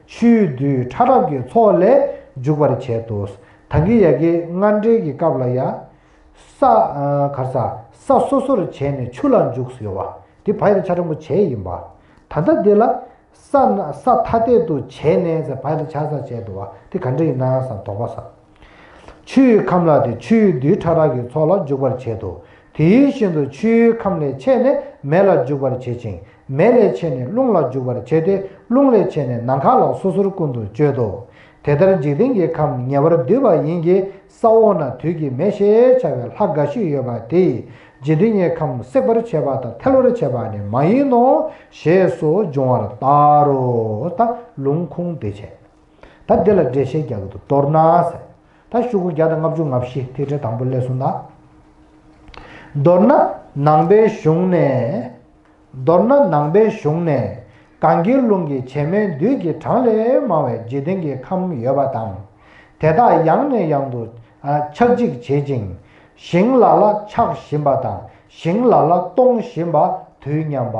ཆུའི་རྡུལ་ཕྲ་རབ་ཀྱི་ཚོགས་ལས་འཇུག་པར་བྱེད་དོ། ད་གིན་ཡ་གི་སྔ་འགྲེལ་གྱི་སྐབས་ལ་ཡ། ས་གར་ས་ས་སོ་སོར་བྱས་ནས་ཆུ་ལ་འཇུག་ཡོད་པ་དེ་བ་ཡ་བཏགས་བྱ་འགྲེང་བུ་བྱས་ཡིན་པ། ད་ལྟ་འདི་ལ། ས་ན་ས་ཐ་དད་དུ་བྱས་ནས་ཟེར་བ་ལ་བྱ་ས་བྱས་འདུག་བ་དེ་ག་འདྲ་ཡིན་ན་བསམ་དོགས་པ་ཟ། ཆུ་ཡི་ཁམས་ལ་དེ་ཆུ་ཡི་རྡུལ་ཕྲ་རབ་ཀྱི་ཚོགས་ལ་འཇུག་པར་བྱེད་དོ། དེ་བཞིན་དུ་ཆུའི་ཁམས་ལས་ཆད་ནས་མེ་ལ་འཇུག་པར་བྱེད་ཅིང་མེ་ལས་ཆད་ནས་རླུང་ལ་འཇུག་པར་བྱེད་དེ་རླུང་ལས་ཆད་ནས་ནམ་མཁའ་ལ་སོ་སོར་ཀུན་ཏུ་སྤྱོད་དོ། དེ་ལྟར་འཇིག་རྟེན་གྱི་ཁམས་ཉེ་བར་བསྡུས་པ་ཡིན་གྱི་ས་འོག་ན་དུས་ཀྱི་མེ་ཞེས་བྱ་བའི་ལྷ་འགའ་ཞིག་ཡོད་པ་དེས་འཇིག་རྟེན་གྱི་ཁམས་བསྲེག་པར་བྱེད་པ་དང་ཐལ་བར་བྱེད་པ་ནི་མ་ཡིན་ནོ་ཞེས་སུ་འབྱུང་བར་ལྟ་རོ། ད་ལུང་ཁུངས་དེ་བྱས། ད་འདི་ལ་འགྲེལ་བཤད་རྒྱག་གི་འདུག་མདོར་ན་ཟེར། ད་ཤོག་གུ་བརྒྱ་དང་ལྔ་བཅུ་ང་བཞི་ཐིག་ཕྲེང་དང་པོ་སླེབས་སོང་ད། མདོར་ན་ནང་པའི་གཞུང་ནས། མདོར་ན་ནང་པའི་གཞུང་ནས་གངྒཱའི་ཀླུང་གི་བྱེ་མའི་རྡུལ་གྱི་གྲངས་ལས་མང་བའི་འཇིག་རྟེན་གྱི་ཁམས་ཡོད་པ་དང་། དེ་དག་ཡང་ནས་ཡང་དུ་ཆག་འཇིག་བྱེད་ཅིང་ཞིང་ལ་ལ་ཆགས་བཞིན་པ་དང་ཞིང་ལ་ལ་སྟོང་བཞིན་པ་དུས་མཉམ་པ།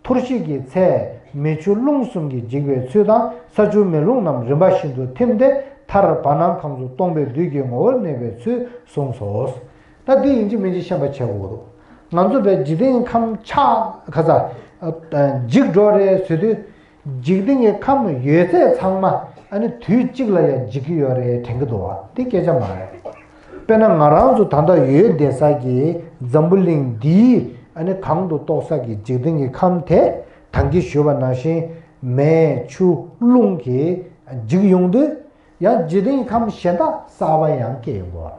འཐོར་ཞིག་གི་ཚེ་མེ་ཆུ་རླུང་གསུམ་གྱིས་འཇིག་པའི་ཚུལ་དང་ས་ཆུ་མེ་རླུང་རྣམས་རིམ་པ་བཞིན་དུ་ཐིམ་སྟེ་མཐར་བར་སྣང་ཁམས་སུ་སྟོང་པའི་རྡུལ་གྱི་ངོ་བོར་གནས་པའི་ཚུལ་གསུངས་སོ། ད་འདི་ཡིན་གཅིག་མིན་གཅིག་ཤེས་པ་བྱེད་དགོས་འདུག་ང་ཚོ་བས་འཇིག་རྟེན་ཁམས་ཆགས་ག་ས་འཇིག་འགྲོ་རེད་ཟེར་དུས། འཇིག་རྟེན་གྱི་ཁམས་ཡོད་ཚད་ཚང་མ་ཨ་ནི་དུས་གཅིག་ལ་ཡང་འཇིག་གི་ཡོད་རེད་དྲན་གྱི་འདུག་བ་འདི་སྐད་ཆ་མ་རེད། དཔེར་ན་ང་རང་ཚོ་ད་ལྟ་ཡོད་བསྡད་ས་གི་འཛམ་བུ་གླིང་འདིའི་ཨ་ནི་གང་དུ་གཏོགས་ས་གི་འཇིག་རྟེན་གྱི་ཁམས་དེ་ད་གིན་ཞུས་པ་ནང་བཞིན་མེ་ཆུ་རླུང་གིས་འཇིག་ཡོང་དུས། ཡང་འཇིག་རྟེན་གྱི་ཁམས་གཞན་དག་གསར་པ་ཡང་སྐྱེ་ཡོང་གི་ཡོད་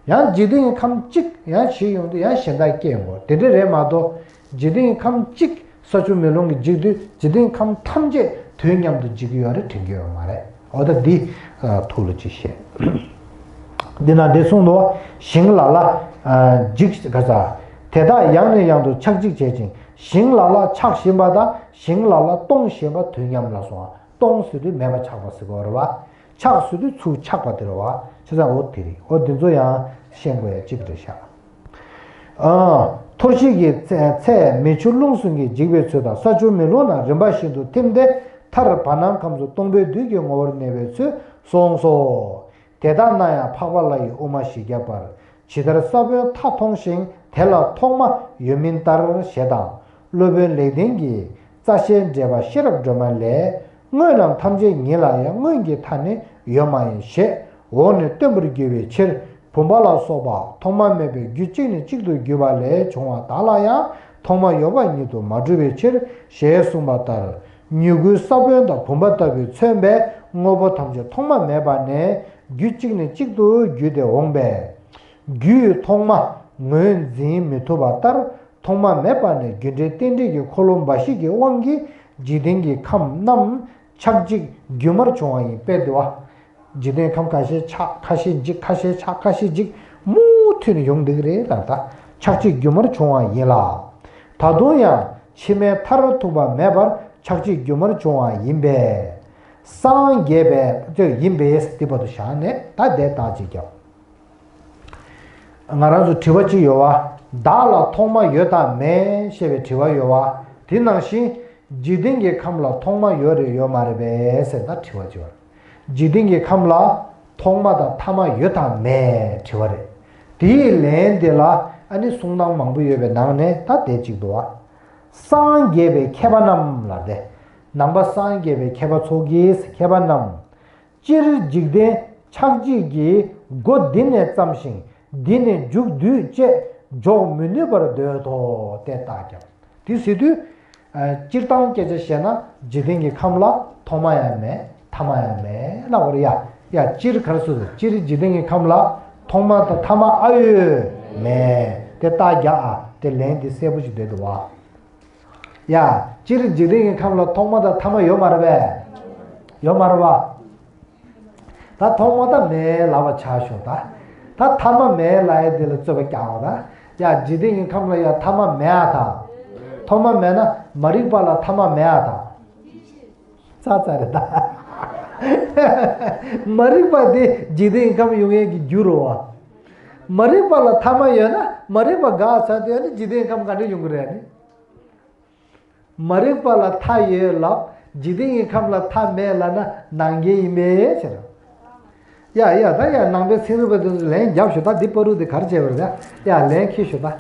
རེད། ཡང་འཇིག་རྟེན་གྱི་ཁམས་གཅིག་ཡང་ཞིག་ཡོང་དུས་ཡང་གཞན་དག་སྐྱེ་ཡོང་གི་ཡོད་རེད། དེ་འདྲ་རེད་མ་གཏོགས་འཇིག་རྟེན་གྱི་ཁམས་གཅིག་ས་ཆུ་མེ་རླུང་གིས་འཇིག་དུས་འཇིག་རྟེན་ཁམས་ཐམས་ཅད་དུས་མཉམ་དུ་འཇིག་གི་ཡོད་རེད་དྲན་གྱི་ཡོད་མ་རེད། འོ་ད་འདི་ཐུགས་ལ་ཅིག་བཞག་འདི་ན་འདི་གསུངས་འདུག་ཞིང་ལ་ལ་འཇིག་ག་ས། དེ་དག་ཡང་ནས་ཡང་དུ་ཆག་འཇིག་བྱེད་ཅིང་ཞིང་ལ་ལ་ཆགས་བཞིན་པ་དང་ཞིང་ལ་ལ་སྟོང་བཞིན་པ་དུས་མཉམ་ལ་སོང་། སྟོང་ཟེར་དུས་མེད་པ་ཆགས་པ་ཟེར་དགོས་རེད་བ། ཆགས་ཟེར་དུས་ཚུར་ཆགས་པ་དེ་རེད་བ། བྱས་ཙང་འོ་དེ་རེད། འོ་དེ་ཚོ་ཡང་ཤེས་དགོས་ཡ་གཅིག་རེད་ཤག་ཨ། ཐོར་ཞིག་གི་ཚེ་ཚེ་མེ་ཆུ་རླུང་གསུམ་གྱིས་འཇིག་པའི་ཚུལ་དང་ས་ཆུ་མེ་རླུང་རྣམས་རིམ་པ་བཞིན་དུ་ཐིམ་སྟེ། མཐར་བར་སྣང་ཁམས་སུ་སྟོང་པའི་དུས་ཀྱི་ངོ་བོར་གནས་པའི་ཚུལ་གསུངས་སོ། དེ་ལྟར་ན་ཡང་འཕགས་པ་ལྷ་ཡི་དབུ་མ་བཞི་བརྒྱ་པར། ཇི་ལྟར་ས་བོན་མཐའ་མཐོང་ཞིང་དེ་ལ་ཐོག་མ་ཡོད་མིན་ལྟར་ཞེས་དང་། སློབ་དཔོན་ལེགས་ལྡན་གྱི་རྩ་ཤེའི་འགྲེལ་པ་ཤེས་རབ་སྒྲོན་མ་ལས། དངོས་རྣམས་ཐམས་ཅད་ཉིད་ལ་ཡང་སྔོན་གྱི་མཐའ་ནི་ཡོད་མ་ཡིན་ཞེས་འོག་ནས་སྟོན་པར་འགྱུར་བའི་ཕྱིར། བུམ་པ་ལ་སོགས་པ་ཐོག་མ་མེད་པའི་རྒྱུ་གཅིག་ནས་གཅིག་ཏུ་གྱུར་པ་ལས་བྱུང་བ་དག་ལ་ཡང་ཐོག་མ་ཡོད་པ་ཉིད་དུ་མ་གྲུབ་པའི་ཕྱིར་ཞེས་གསུངས་པ་ལྟར། མྱུ་གུའི་ས་བོན་དང་བུམ་པ་ལྟ་བུས་མཚོན་པའི་དངོས་པོ་ཐམས་ཅད་ཐོག་མ་མེད་པ་ནས་རྒྱུ་གཅིག་ནས་གཅིག་ཏུ་བརྒྱུད་དེ་འོངས་པས། རྒྱུའི་ཐོག་མ་ངོས་འཛིན་མི་ཐུབ་པ་ལྟར། ཐོག་མ་མེད་པ་ནས་རྒྱུ་འབྲས་རྟེན་འབྲེལ་གྱི་འཁོར་ལོ་འབའ་ཞིག་གི་དབང་གིས་འཇིག་རྟེན་གྱི་ཁམས་རྣམས་ཆགས་འཇིག་སྒྱུ་མར་བྱུང་བ་ཡིན་པས་དེ་བ། འཇིག་རྟེན་ཁམས་ཁ་ཤས་ཆགས་ཁ་ཤས་འཇིག་ཁ་ཤས་ཆགས་ཁ་ཤས་འཇིག་མུ་མཐུད་ནས་ཡོང་འདུག་རེད་ལ། ད་ཆགས་འཇིག་སྒྱུ་མར་བྱུང་བ་ཡིན་ལ། ད་དུང་ཡང་ཕྱི་མའི་མཐར་ཐུག་པ་མེད་པར་ཆགས་འཇིག་སྒྱུ་མར་བྱུང་བ་ཡིན་པས། སངས་རྒྱས་པའི་ཡིན་པས་དེ་བར་དུ་བཞག་ནས་ད་དེ་རྟགས་ཅིག་བརྒྱབ། ང་རང་ཚོ་དྲི་བ་གཅིག་ཡོད་བ། བདག་ལ་ཐོག་མ་ཡོད་དམ་མེད་ཞེས་པའི་དྲི་བ་ཡོད་བ། དེ་ནང་བཞིན་འཇིག་རྟེན་གྱི་ཁམས་ལ་ཐོག་མ་ཡོད་རེད་ཡོད་མ་རེད་པས་ཟེར་ད་དྲི་བ་གཅིག་བ། འཇིག་རྟེན་གྱི་ཁམས་ལ་ཐོག་མ་དང་ཐ་མ་ཡོད་དམ་མེད་དྲི་བ་རེད། དེའི་ལན་དེ་ལ་ཨ་ནི་གསུང་སྟངས་མང་པོ་ཡོད་པའི་ནང་ནས་ད་དེ་གཅིག་འདུག་བ། སངས་རྒྱས་པའི་མཁས་པ་རྣམས་ལ་དེ། ནང་པ་སངས་རྒྱས་པའི་མཁས་པ་ཚོ་གིས་མཁས་པ་རྣམས། སྤྱིར་འཇིག་རྟེན་ཆགས་འཇིག་གི་སྒོ་འདི་ནས་བརྩམས་ཤིང་འདི་ནས་མཇུག་བསྡུས་ཅེས་འཇོག་མི་ནུས་པར་འདོད་དོ་དེ་རྟགས་ཀྱང་། དེ་ཟེར་དུས། སྤྱིར་བཏང་སྐད་ཆ་བཤད་ན་འཇིག་རྟེན་གྱི་ཁམས་ལ་ཐོག་མ་ཡང་མེད་ཐ་མ་ཡང་མེད་ལབ་པ་རེད་ཡ། ཡ་སྤྱིར་ག་རེ་ཟེར་དུས་སྤྱིར་འཇིག་རྟེན་གྱི་ཁམས་ལ་ཐོག་མ་དང་ཐ་མ་ཨ་ཡོད་མེད་དེ་རྟགས་རྒྱག་ཨ་དེ་ལན་དེ་གསལ་པོ་ཞིག་འདོད་འདུག་བ། ཡ། སྤྱིར་འཇིག་རྟེན་གྱི་ཁམས་ལ་ཐོག་མ་དང་ཐ་མ་ཡོད་མ་རེད་པས། ཡོད་མ་རེད་པ། ད་ཐོག་མ་ད་མེད་ལབ་པ་ཆགས་ཤོག་ད། ད་ཐ་མ་མེད་ལབ་ཡ་འདི་ལ་རྩོད་པ་རྒྱག་པ་ད། ཡ་འཇིག་རྟེན་གྱི་ཁམས་ལ་ཡ་ཐ་མ་མེད་ཨ་ད། ཐོག་མ་མེད་ན་མ་རིག་པ་ལ་ཐ་མ་མེད་ཨ་ད། ཙག་ཙག་རེད་ད། མ་རིག་པ་དེ་འཇིག་རྟེན་གྱི་ཁམས་ཡོང་ཡས་ཀྱི་རྒྱུ་རེད་བ། མ་རིག་པ་ལ་ཐ་མ་ཡོད་ན་མ་རིག་པ་འགག་ཚར་དུས་ཨ་ནི་འཇིག་རྟེན་གྱི་ཁམས་ག་འདྲ་ཡོང་གི་རེད་ཨ་ནི། མ་རིག་པ་ལ་མཐའ་ཡོད་ལབ། འཇིག་རྟེན་གྱི་ཁམས་ལ་མཐའ་མེད་ལབ་ན་ནང་འགལ་ཡིན་པས་ཟེར། ཡ་ཡ་ད་ཡ་ནང་པའི་ཚན་རིག་པ་དེ་ཚོ་ལན་རྒྱབ་ཤོག་ད། འདི་བར་དུ་དེ་ག་རེ་བྱས་པ་རེད་ད། ཡ་ལན་ཁྱེར་ཤོག་ད།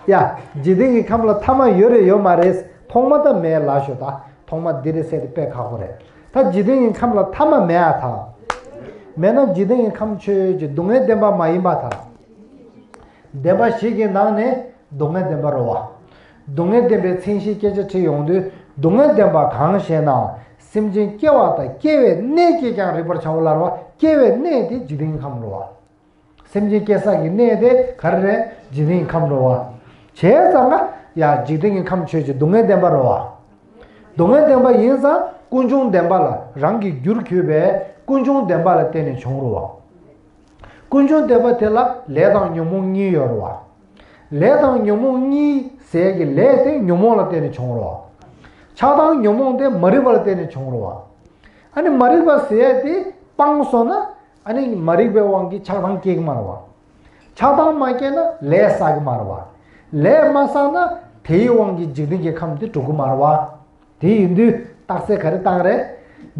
ཡ་འཇིག་རྟེན་གྱི་ཁམས་ལ་མཐའ་མ་ཡོད་རེད་ཡོད་མ་རེད། ཐོག་མ་ད་མེད་ལབ་ཤོག་ད། ཐོག་མ་འདི་རེད་ཟེར་དེ་དཔེ་ཁག་པོ་རེད། ད་འཇིག་རྟེན་གྱི་ཁམས་ལ་མཐའ་མ་མེད་ཨ་ད། མེད་ན་འཇིག་རྟེན་གྱི་ཁམས་ཆོས་ཅན་སྡུག་བསྔལ་བདེན་པ་མ་ཡིན་པ་ད། བདེན་པ་བཞི་གི་ནང་ནས་སྡུག་བསྔལ་བདེན་པ་རེད་བ། སྡུག་བསྔལ་བདེན་པའི་མཚན་གཞིའི་སྐད་ཆ་དྲིས་ཡོང་དུས་སྡུག་བསྔལ་བདེན་པ་གང་ཞེ་ན། སེམས་ཅན་སྐྱེ་བ་དང་སྐྱེ་བའི་གནས་ཀྱིས་ཀྱང་རིག་པར་བྱའོ་ལབ་པ། སྐྱེ་བའི་གནས་དེ་འཇིག་རྟེན་གྱི་ཁམས་རེད་བ། སེམས་ཅན་སྐྱེ་ས་ཀྱི་གནས་དེ་ག་རེ་རེད། འཇིག་རྟེན་གྱི་ཁམས་རེད་བ། བྱས་ཙང་ན་ཡ་འཇིག་རྟེན་གྱི་ཁམས་ཆོས་ཅན་སྡུག་བསྔལ་བདེན་པ་རེད་བ། སྡུག་བསྔལ་བདེན་པ་ཡིན་ཙང་ཀུན་འབྱུང་བདེན་པ་ལ་རང་གི་རྒྱུར་གྱུར་པའི་ཀུན་འབྱུང་བདེན་པ་ལ་བརྟེན་ནས་བྱུང་རེད་བ། ཀུན་འབྱུང་བདེན་པ་དེ་ལ་ལས་དང་ཉོན་མོངས་གཉིས་ཡོད་རེད་བ། ལས་དང་ཉོན་མོངས་གཉིས་ཟེར་གྱི་ལས་དེ་ཉོན་མོངས་ལ་བརྟེན་ནས་བྱུང་རེད་བ། ཆགས་སྡང་ཉོན་མོངས་དེ་མ་རིག་པ་ལ་བརྟེན་ནས་བྱུང་རེད་བ། ཨ་ནི་མ་རིག་པ་ཟེར་ཡ་དེ་སྤངས་སོང་ན་ཨ་ནི་མ་རིག་པའི་དབང་གིས་ཆགས་སྡང་སྐྱེ་གི་མ་རེད་བ། ཆགས་སྡང་མ་སྐྱེས་ན་ལས་བསགས་གི་མ་རེད་བ། ལས་མ་བསགས་ན་དེའི་དབང་གིས་འཇིག་རྟེན་གྱི་ཁམས་དེ་འགྲོ་གི་མ་རེད་བ། དེ་ཡིན་དུས་རྟགས་གསལ་ག་རེ་བཏང་རེད།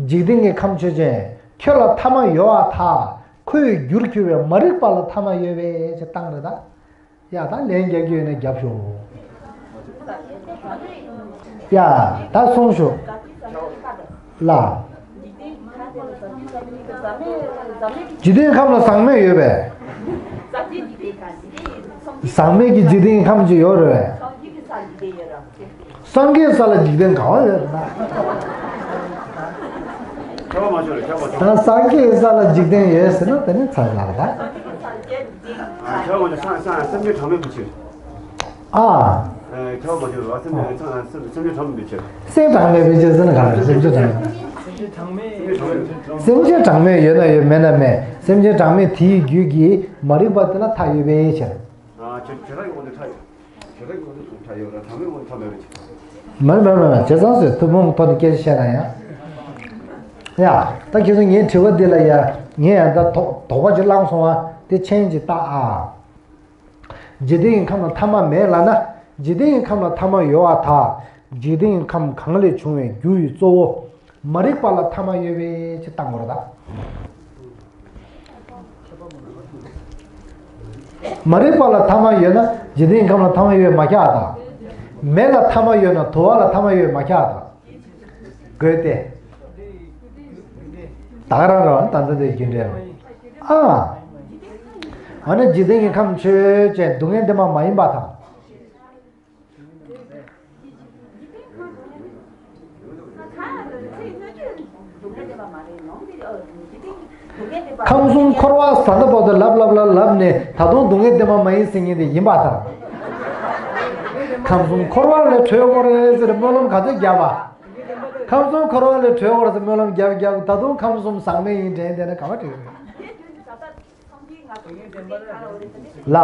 འཇིག་རྟེན་གྱི་ཁམས་ཆོས་ཅན། ཁྱོད་ལ་ཐ་མ་ཡོད་པར་ཐལ། ཁོའི་རྒྱུར་གྱུར་པའི་མ་རིག་པ་ལ་ཐ་མ་ཡོད་པས་ཅེས་བཏང་རེད་ད། ཡ་ད་ལན་རྒྱག་རྒྱུ་ཡོད་ན་རྒྱབ་ཤོག་ཡ་ད་གསུངས་ཤོག་ལ། འཇིག་རྟེན་ཁམས་ལ་ཟག་མེད་ཡོད་པས། ཟག་མེད་ཀྱི་འཇིག་རྟེན་ཁམས་ཅིག་ཡོད་རེད་པས། སངས་རྒྱས་ས་ལ་འཇིག་རྟེན་གང་བ་ཡོད་རེད་ན། ད་སངས་རྒྱས་ས་ལ་འཇིག་རྟེན་ཡོད་ཟེར་ན་དེ་ནི་ཚར་ཚར་རེད་ད། ཨ། ཁྱོད་ཀྱི་སེམས་ཅན་གྲངས་མེད་པོ་ཆེ། ཨ། ཨ། ཁྱོད་ཀྱི་སེམས་ཅན་གྲངས་མེད་པོ་ཆེ། སེམས་གྲངས་མེད་པོ་ཆེ་ཟེར་ན་ག་རེ། སེམས་ཅན་གྲངས་མེད། སེམས་ཅན་གྲངས་མེད་ཡོད་ན་ཡོད་མེད་ན་མེད། སེམས་ཅན་གྲངས་མེད་དེའི་རྒྱུད་ཀྱི་མ་རིག་པ་དེ་ལ་མཐའ་ཡོད་པའི་ཕྱིར། ཨ། ཁྱོད་ཁྱོད་རང་གི་དབང་དུ་མཐའ་ཡོད། ཁྱོད་རང་གི་དབང་དུ་མཐའ་ཡོད་ར། གྲངས་མེད་དབང་དུ་མཐའ་མེད་པའི་ཕྱིར། མ་རེད་མ་རེད་མ་རེད། བྱས་ཙང་ཟེར་ཐུན་མོང་ཐོག་ནས་སྐད་ཆ་བཤད་ན་ཡང་། ཡ། ད་ཁྱེད་ཚོ་ངའི་དྲི་བ་འདི་ལ་ཡ། ངས་ཡང་ད་དོགས་དོགས་པ་ཅིག་བསླངས་སོང་ཨ། དེ་མཆན་ཅིག་བཏགས་ཨ། འཇིག་རྟེན་གྱི་ཁམས་ལ་ཐ་མ་མེད་ལབ་ན། འཇིག་རྟེན་གྱི་ཁམས་ལ་ཐ་མ་ཡོད་པར་ཐལ། འཇིག་རྟེན་གྱི་ཁམས་གང་ལས་བྱུང་བའི་རྒྱུ་ཡི་གཙོ་བོ། མ་རིག་པ་ལ་ཐ་མ་ཡོད་པའི་ཕྱིར་བཏང་དགོས་རེད་ད། མ་རིག་པ་ལ་ཐ་མ་ཡོད་ན་འཇིག་རྟེན་གྱི་ཁམས་ལ་ཐ་མ་ཡོད་མ་ཁྱག་ད། མེ་ལ་ཐ་མ་ཡོད་ན་དུ་བ་ལ་ཐ་མ་ཡོད་མ་ཁྱག་ད། དགོས་ཏེ། ད་ག་རང་རང་ད་ལྟ་དེ་རྒྱུ་འབྲས་རེད། ཨ། ཨ་ནི་འཇིག་རྟེན་གྱི་ཁམས་ཆོས་ཅན། སྡུག་བསྔལ་བདེན་པ་མ་ཡིན་པར་ཐལ། ཁམས་གསུམ་འཁོར་བ་ཟ་ན་བར་དུ་ལབ་ལབ་ལབ་ལབ་ནས་ད་དུང་སྡུག་བསྔལ་བདེན་པ་མ་ཡིན་ཟེར་མཁན་དེ་ཡིན་པར་ཐལ། ཁམས་གསུམ་འཁོར་བ་ལས་གྲོལ་དགོས་རེད་ཟེར་སྨོན་ལམ་ག་ཚོད་བརྒྱབ་པ། ཁམས་གསུམ་འཁོར་བ་ལས་གྲོལ་དགོས་རེད་ཟེར་སྨོན་ལམ་བརྒྱབ་བརྒྱབ་ད་དུང་ཁམས་གསུམ་ཟག་མེད་ཡིན་དྲན་བསྡད་ན་ག་པར་འགྲོ་གི་རེད། ལ།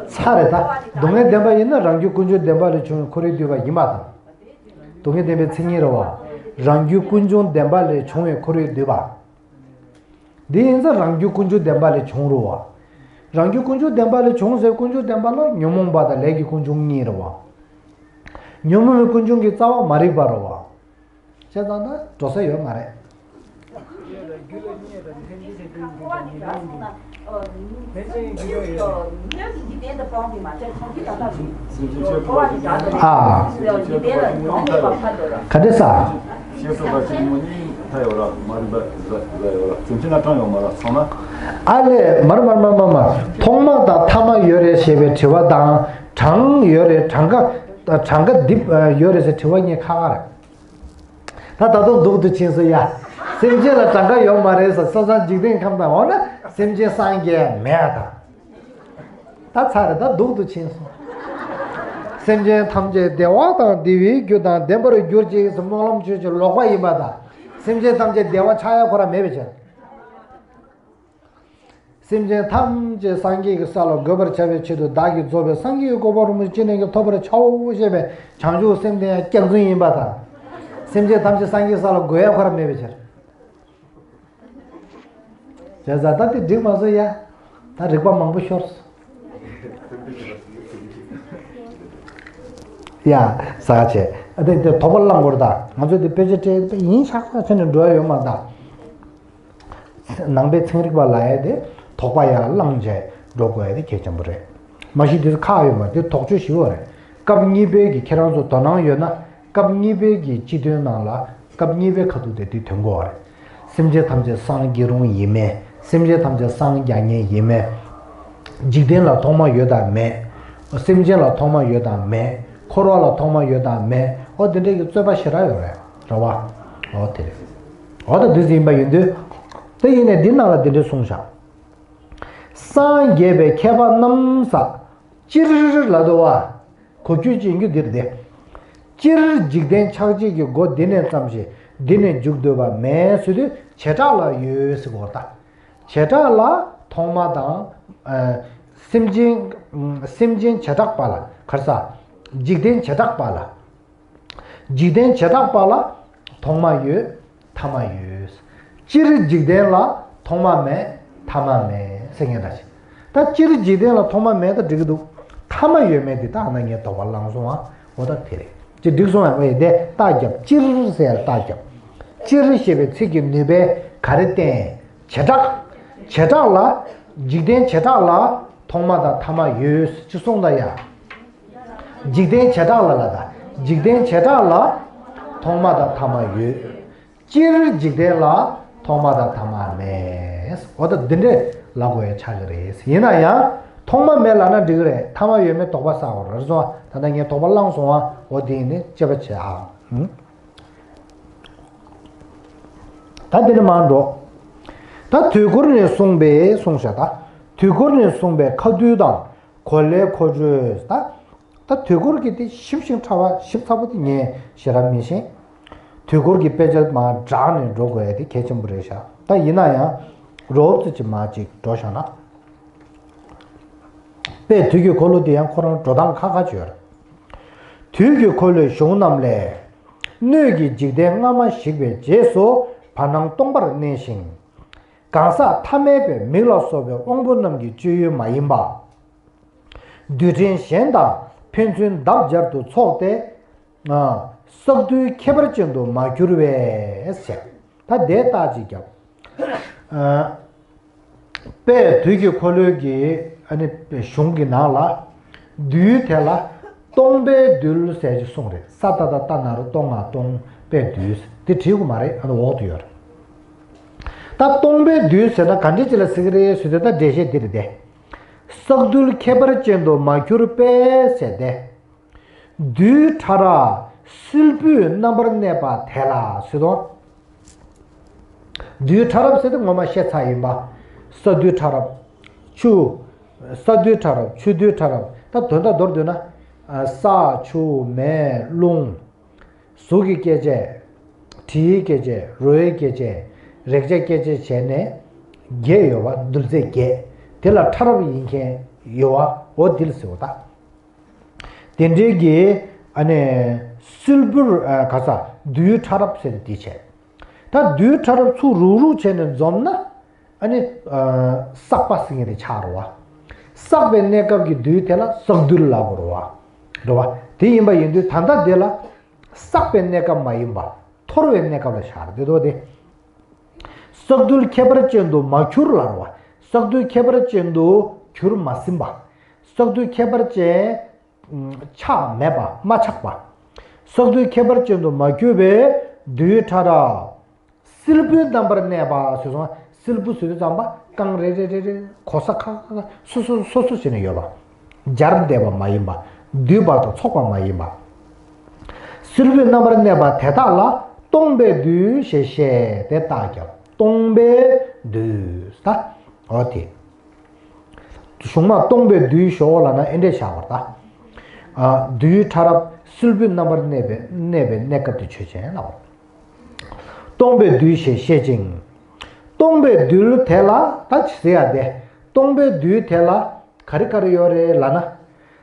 ཚར་རེད་ད། སྡུག་བསྔལ་བདེན་པ་ཡིན་ན་རང་རྒྱུད་ཀུན་འབྱུང་བདེན་པ་ལས་བྱུང་བའི་འཁོར་བའི་འདུས་པ་ཡིན་པར་ཐལ། སྡུག་བསྔལ་བདེན་པའི་མཚན་ཉིད་རེད་བ། རང་རྒྱུད་ཀུན་འབྱུང་བདེན་པ་ལས་བྱུང་བའི་འཁོར་བའི་འདུས་པ། འདི་ཡིན་ཙང་རང་རྒྱུད་ཀུན་འབྱུང་བདེན་པ་ལས་བྱུང་རུང་བ། རང་རྒྱུད་ཀུན་འབྱུང་བདེན་པ་ལས་བྱུང་ཟེར་ཀུན་འབྱུང་བདེན་པ་ལ་ཉོན་མོངས་པ་དང་ལས་ཀྱི་ཀུན་འབྱུང་གཉིས་རེད་བ། ཉོན་མོངས་པའི་ཀུན་འབྱུང་གི་རྩ་བ་མ་རིག་པ་རེད་བ། བྱས་ཙང་ད་འགྲོ་ས་ཡོད་མ་རེད། ཨ། ག་འདྲ་ས། ཨ་ལས་མར་མར་མར་མར་མར་ཐོག་མ་དང་ཐ་མ་ཡོད་རེད་ཞེས་པའི་དྲི་བ་དང་གྲངས་ཡོད་རེད་གྲངས་ཀ་གྲངས་ཀ་འདི་ཡོད་རེད་ཟེར་དྲི་བ་གཉིས་ཁག་ཁག་རེད། ད་ད་དུང་སྡུག་ཏུ་ཕྱིན་སོང་ཡ། སེམས་ཅན་ལ་གྲངས་ཀ་ཡོད་མ་རེད་ཟེར་སོང་ཙང་འཇིག་རྟེན་ཁམས་དང་འོ་ན་སེམས་ཅན་སངས་རྒྱས་མེད་ད། ད་ཚར་རེད་ད་སྡུག་ཏུ་ཕྱིན་སོང་། སེམས་ཅན་ཐམས་ཅད་བདེ་བ་དང་བདེ་བའི་རྒྱུ་དང་ལྡན་པར་གྱུར་ཅིག་ཟེར་སྨོན་ལམ་ཆོས་ཀྱི་ལོག་པ་ཡིན་པ་དང་། སེམས་ཅན་ཐམས་ཅད་བདེ་བ་ཆགས་ཡ་ཁོ་རང་མེད་པའི་ཕྱིར། སེམས་ཅན་ཐམས་ཅད་སངས་རྒྱས་ཀྱི་ས་ལ་འགོད་པར་བྱ་བའི་ཆེད་དུ་བདག་གིས་རྫོགས་པའི་སངས་རྒྱས་ཀྱི་གོ་འཕང་རིན་པོ་ཆེ་ཅི་ནས་ཀྱང་ཐོབ་པར་བྱའོ་ཞེས་པའི་བྱང་ཆུབ་སེམས་དེ་ཡང་སྐྱག་རྫུན་ཡིན་པ་དང་། སེམས་ཅན་ཐམས་ཅད་སངས་རྒྱས་ས་ལ་འགོད་ཡ་ཁོ་རང་མེད་པའི་ཕྱིར། བྱས་ཙང་ད་དེ་འགྲིག་མ་སོང་ཡ། ད་རིགས་པ་མང་པོ་ཤོར་སོང་། ཡ། ཟ་ཆེ། ཨ་དེ་དེ་དོགས་པ་བསླང་དགོས་རེད་ད། ང་ཚོས་དེ་དཔེ་ཆ་སྤྲད་དེ་ཡིན་ཤག་ཤག་བྱས་ནས་འགྲོ་ཡ་ཡོད་མ་རེད་ད། ནང་པའི་ཚན་རིག་པ་ལབ་ཡ་དེ་དོགས་པ་ཡར་བསླངས་བྱས་འགྲོ་དགོས་ཡ་དེ་གལ་ཆེན་པོ་རེད། མ་གཞི་དེ་ཁག་ཡོད་མ་རེད་དེ་དོགས་གཅོད་ཞིབ་པོ་རེད། སྐབས་གཉིས་པའི་གི་ཁྱེད་རང་ཚོ་དོ་སྣང་ཡོད་ན་སྐབས་གཉིས་པའི་གི་སྤྱི་དོན་ནང་ལ་སྐབས་གཉིས་པའི་ཁ་ཐུག་དེ་དེ་ཐོན་གོ་བ་རེད། སེམས་ཅན་ཐམས་ཅད་སངས་རྒྱས་རུང་ཡིན་མེད། སེམས་ཅན་ཐམས་ཅད་སངས་རྒྱ་ཉེ་ཡིན་མེད། འཇིག་རྟེན་ལ་ཐོག་མ་ཡོད་དམ་མེད། སེམས་ཅན་ལ་ཐོག་མ་ཡོད་དམ་མེད། འཁོར་བ་ལ་ཐོག་མ་ཡོད་དམ་མེད། ཨོ་དེ་འདྲ་གི་རྩོད་པ་ཞེ་དྲག་ཡོད་རེད་རེད་བ། ཨོ་དེ་རེད། ཨོ་ད་དུས་ཡིན་པ་ཡིན་དུས། དེ་ཡིན་ནས་འདི་ནང་ལ་འདི་འདྲ་གསུངས་བཞག་སངས་རྒྱས་པའི་མཁས་པ་རྣམས་ས། སྤྱིར་ལ་དོ་བ། གོ་རྒྱུ་ཅན་རྒྱུ་འདིར་ཏེ། སྤྱིར་འཇིག་རྟེན་ཆགས་བྱེད་ཀྱི་སྒོ་འདི་ནས་བརྩམས་ཤིང་འདི་ནས་མཇུག་བསྡུ་བ་མེད་ཟེར་དུས་བྱེ་བྲག་ལ་ཡོད་ཟེར་གོ་ད། བྱེ་བྲག་ལ་ཐོག་མ་དང་། སེམས་ཅན། སེམས་ཅན་བྱེ་བྲག་པ་ལ་གར་ས། འཇིག་རྟེན་བྱེ་བྲག་པ་ལ། འཇིག་རྟེན་བྱེ་བྲག་པ་ལ་ཐོག་མ་ཡོད། ཐ་མ་ཡོད། སྤྱིར་འཇིག་རྟེན་ལ་ཐོག་མ་མེད་ཐ་མ་མེད་ཟེར་མཁན་འདྲ་ཞིག་ད་སྤྱིར་འཇིག་རྟེན་ལ་ཐོག་མ་མེད་ད་འགྲིག་གི་འདུག་ཐ་མ་ཡོད་མེད་འདི་ད་ཨ་ན་ངས་དོགས་པ་བསླངས་སོང་ཨ། འོ་ད་དེ་རེད། ཅི་འགྲིག་སོང་ཨ། འོ་ཡ་དེ་རྟགས་རྒྱབ་སྤྱིར་ཟེར་རྟགས་རྒྱབ། སྤྱིར་ཞེས་པའི་ཚིག་གི་ནུས་པས་ག་རེ་བསྟན། བྱེ་བྲག་བྱེ་བྲག་ལ། འཇིག་རྟེན་བྱེ་བྲག་ལ་ཐོག་མ་དང་ཐ་མ་ཡོད་ཅེས་གསུངས་ད་ཡ། འཇིག་རྟེན་བྱེ་བྲག་ལ་ལ་ད། འཇིག་རྟེན་བྱེ་བྲག་ལ་ཐོག་མ་དང་ཐ་མ་ཡོད། སྤྱིར་འཇིག་རྟེན་ལ་ཐོག་མ་དང་ཐ་མ་མེད། འོ་ད་འདི་འདྲས་ལབ་དགོས་ཡ་ཆགས་ཀྱི་རེད། ཡིན་ན་ཡང་ཐོག་མ་མེད་ལབ་ན་འགྲིག་གི་རེད། ཐ་མ་ཡོད་མེད་དོགས་པ་ཟ་དགོས་རེད་སོང་ཨ། ད་ལྟ་ངས་དོགས་པ་བླངས་སོང་ཨ། འོ་དེ་ཡིན་ནི་དཔྱད་པ་བྱེད་ཨ། ད་འདི་ནས་མར་འགྲོ། ད་དུས་འཁོར་ནས་གསུངས་པའི་གསུངས་བཞག་ད། དུས་འཁོར་ནས་གསུངས་པའི་ཁ་ཐུལ་དང་གོ་ལའི་འཁོར་སྒྲོས་ད། ད་དུས་འཁོར་གྱི་དེ་ཞིབ་ཞིང་ཕྲ་བ་ཞིབ་ཚགས་པོ་དེ་ངས་ཞེ་དྲག་མི་ཤེས། དུས་འཁོར་གྱི་དཔེ་ཆ་མར་བསྒྲགས་ནས་འགྲོ་དགོས་ཡ་དེ་གལ་ཆེན་པོ་རེད་ཤག་ད་ཡིན་ན་ཡང་རོབ་ཙམ་ཅིག་མར་ཅིག་འགྲོ་བཞག་ན། དཔེ་དུས་ཀྱི་འཁོར་ལོ་དེ་ཡང་ཁོ་རང་འགྲོ་སྟངས་ཁག་ཁག་ཅིག་ཡོད་རེད། དུས་ཀྱི་འཁོར་ལོའི་གཞུང་རྣམས་ལས། སྣོད་ཀྱི་འཇིག་རྟེན་སྔ་མ་ཞིག་པའི་རྗེས་སུ་བར་སྣང་སྟོང་པར་གནས་ཤིང་། གང་ཟག་ཐ་མལ་པའི་མིག་ལ་སོགས་པའི་དབང་པོ་རྣམས་ཀྱི་སྤྱོད་ཡུལ་མ་ཡིན་པ། རྡུལ་ཕྲན་གཞན་དང་ཕན་ཚུན་འདབ་སྦྱར་དུ་ཚོགས་ཏེ། བསགས་རྡུལ་ཁྱད་པར་ཅན་དུ་མ་གྱུར་བས་ཟེར། ད་དེ་རྟགས་ཅིག་བརྒྱབ། དཔལ་དུས་ཀྱི་འཁོར་ལོའི་གི་ཨ་ནི་གཞུང་གི་ནང་ལ་རྡུལ་དེ་ལ་སྟོང་པའི་རྡུལ་ཟེར་གྱི་གསུངས་རེད། ས་ཏ་བཏགས་སྟ་ན་རོ་སྟོ་ང་སྟོང་པའི་རྡུལ་དེ་བྲིས་དགོས་མ་རེད། ཨ་ནི་འོག་ཏུ་ཡོད་རེད། ད་སྟོང་པའི་རྡུལ་ཟེར་ན་ག་འདྲ་ཅིག་ལ་ཟེར་གི་རེད་ཟེར་དུས་ད་འགྲེལ་བཤད་འདི་རེད་དེ། བསགས་རྡུལ་ཁྱད་པར་ཅན་དུ་མ་གྱུར་པས་ཟེར་ཏེ། རྡུལ་ཕྲ་རབ་སིལ་བུའི་རྣམ་པར་གནས་པ་དེ་ལ་ཟེར་དོ། རྡུལ་ཕྲ་རབ་ཟེར་ཏེ་ངོ་མ་བཤད་ཚར་ཡིན་པ། ས་རྡུལ་ཕྲ་རབ། ཆུ། ས་རྡུལ་ཕྲ་རབ། ཆུ་རྡུལ་ཕྲ་རབ། ད་དོན་དག་མདོར་བསྡུས་ན། ས། ཆུ། མེ། རླུང་། གཟུགས་ཀྱི་སྐྱེ་མཆེད། དྲི་ཡི་སྐྱེ་མཆེད། རོ་ཡི་སྐྱེ་མཆེད། རེག་བྱའི་སྐྱེ་མཆེད་བྱས་ནས་བརྒྱད་ཡོད་པ། རྡུལ་རྫས་བརྒྱད། དེ་ལ་ཕྲ་རབ་ཡིན་མཁན་ཡོད་པ། འོ་དེ་ལ་ཟེར་བ་ད། དེ་འདྲའི་གི་ཨ་ནི་སིལ་བུར་ཨ་ག་ས་རྡུལ་ཕྲ་རབ་ཟེར་དེ་བྱས། ད་རྡུལ་ཕྲ་རབ་ཚུར་རུག་རུག་བྱས་ནས་འཛོམས་ན། ཨ་ནི་ཨ་བསགས་པ་ཟེར་མཁན་དེ་ཆགས་རེད་བ། བསགས་པའི་གནས་སྐབས་ཀྱི་རྡུལ་དེ་ལ་བསགས་རྡུལ་ལབ་དགོས་རེད་བ། རེད་བ། དེ་ཡིན་པ་ཡིན་དུས་ད་ལྟ་དེ་ལ་བསགས་པའི་གནས་སྐབས་མ་ཡིན་པ། འཐོར་བའི་གནས་སྐབས་ལ་བཞག་རེད་དོ་དེ། བསགས་རྡུལ་ཁྱད་པར་ཅན་དུ་མ་གྱུར་ལབ་རེད་བ། བསགས་རྡུལ་ཁྱད་པར་ཅན་དུ་གྱུར་མ་ཟིན་པ། བསགས་རྡུལ་ཁྱད་པར་ཅན་ཆགས་མེད་པ། མ་ཆགས་པ། བསགས་རྡུལ་ཁྱད་པར་ཅན་དུ་མ་གྱུར་པའི་རྡུལ་ཕྲ་རབ། སིལ་བུའི་རྣམ་པར་གནས་པ་ཟེར་སོང་། སིལ་བུ་ཟེར་དུས་ཙམ་པ་རྐང་རེ་རེ་རེ་རེ་གོ་ས་ཁ་ཁ་ཁ་སོ་སོ་སོ་སོ་བྱས་ནས་ཡོད་པ། སྦྱར་བསྡད་པ་མ་ཡིན་པ། འདུས་པ་དང་ཚོགས་པ་མ་ཡིན་པ། སིལ་བུའི་རྣམ་པར་གནས་པ་དེ་དག་ལ་སྟོང་པའི་རྡུལ་ཞེས་བཤད་དེ་རྟགས་བརྒྱབ། སྟོང་པའི་རྡུལ་ད། འོ་དེ། གཞུང་མ་སྟོང་པའི་རྡུལ་ཞོག་ལབ་ན་ཨེ་འདྲས་བཞག་པར་ད། ཨ་རྡུལ་ཕྲ་རབ་སིལ་བུའི་རྣམ་པར་གནས་པའི་གནས་པའི་གནས་སྐབས་དེ་ཆོས་ཅན་ལབ་པར། སྟོང་པའི་རྡུལ་ཞེས་བཤད་ཅིང་། སྟོང་པའི་རྡུལ་དེ་ལ་ད་ཟེར་ཡ་དེ། སྟོང་པའི་རྡུལ་དེ་ལ་ག་རེ་ག་རེ་ཡོད་རེད་ལབ་ན།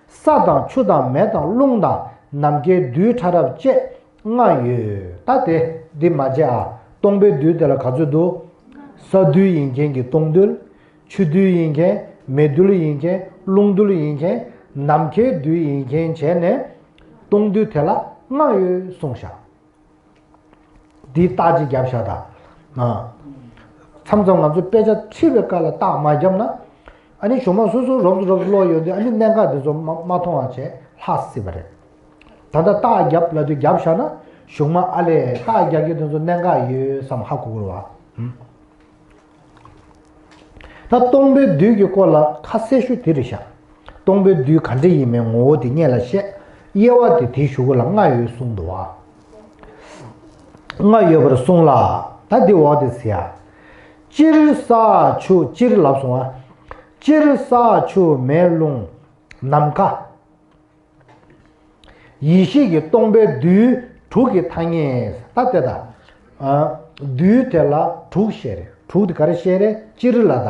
ས་དང་ཆུ་དང་མེ་དང་རླུང་དང་ནམ་མཁའི་རྡུལ་ཕྲ་རབ་བཅས་ལྔ་ཡོད། ད་དེ་འདི་མ་བརྗེད་ཨ། སྟོང་པའི་རྡུལ་དེ་ལ་ག་ཚོད་འདུག་ས་རྡུལ་ཡིན་མཁན་གྱི་སྟོང་རྡུལ། ཆུ་རྡུལ་ཡིན་མཁན། མེ་རྡུལ་ཡིན་མཁན། རླུང་རྡུལ་ཡིན་མཁན། ནམ་མཁའི་རྡུལ་ཡིན་མཁན་བྱས་ནས་སྟོང་རྡུལ་དེ་ལ་ལྔ་ཡོད་གསུངས་བཞག་འདི་རྟགས་ཅིག་བརྒྱབ་བཞག་ད། ཨ། མཚམས་མཚམས་ང་ཚོ་དཔེ་ཆ་ཁྲིད་པའི་སྐབས་ལ་རྟགས་མ་བརྒྱབ་ན། ཨ་ནི་གཞུང་མ་སོ་སོ་རོབ་ཙམ་རོབ་ཙམ་ཀློག་ཡོང་དུས་ཨ་ནི་གནད་འགག་འདི་ཚོ་མ་མ་མཐོང་བ་བྱས་ལྷག་སྲིད་པ་རེད། ད་ལྟ་རྟགས་བརྒྱབ་ལབ་དུས་བརྒྱབ་བཞག་ན་གཞུང་མ་ཨ་ལས་རྟགས་བརྒྱབ་ཀྱི་དེ་ཚོ་གནད་འགག་ཡོད་བསམ་ཧ་གོ་གི་རེད་བ། ད་སྟོང་པའི་རྡུལ་གྱི་སྐོར་ལ་ཁ་གསལ་ཤོས་དེ་རེད་ཤག་སྟོང་པའི་རྡུལ་ག་འདྲ་ཡིན་མིན་ངོ་བོ་དེ་སྔོན་ལ་བཤད། དབྱེ་བ་དེ་དེའི་གཞུག་གུ་ལ་ལྔ་ཡོད་གསུངས་འདུག་བ། ལྔ་ཡོད་པར་གསུངས་ལ། ད་འདི་འོག་དེ་ཟེར་ཡ། སྤྱིར་ས་ཆུ་སྤྱིར་ལབ་སོང་བ། སྤྱིར་ས་ཆུ་མེ་རླུང་ནམ་མཁའ། ཡེ་ཤེས་ཀྱི་སྟོང་པའི་རྡུལ་དྲུག་གི་ཐ་སྙད་ད་དེ་དང་། རྡུལ་དེ་ལ་དྲུག་བཤད་རེད། དྲུག་དེ་ག་རེ་བཤད་རེད། སྤྱིར་ལ་ད།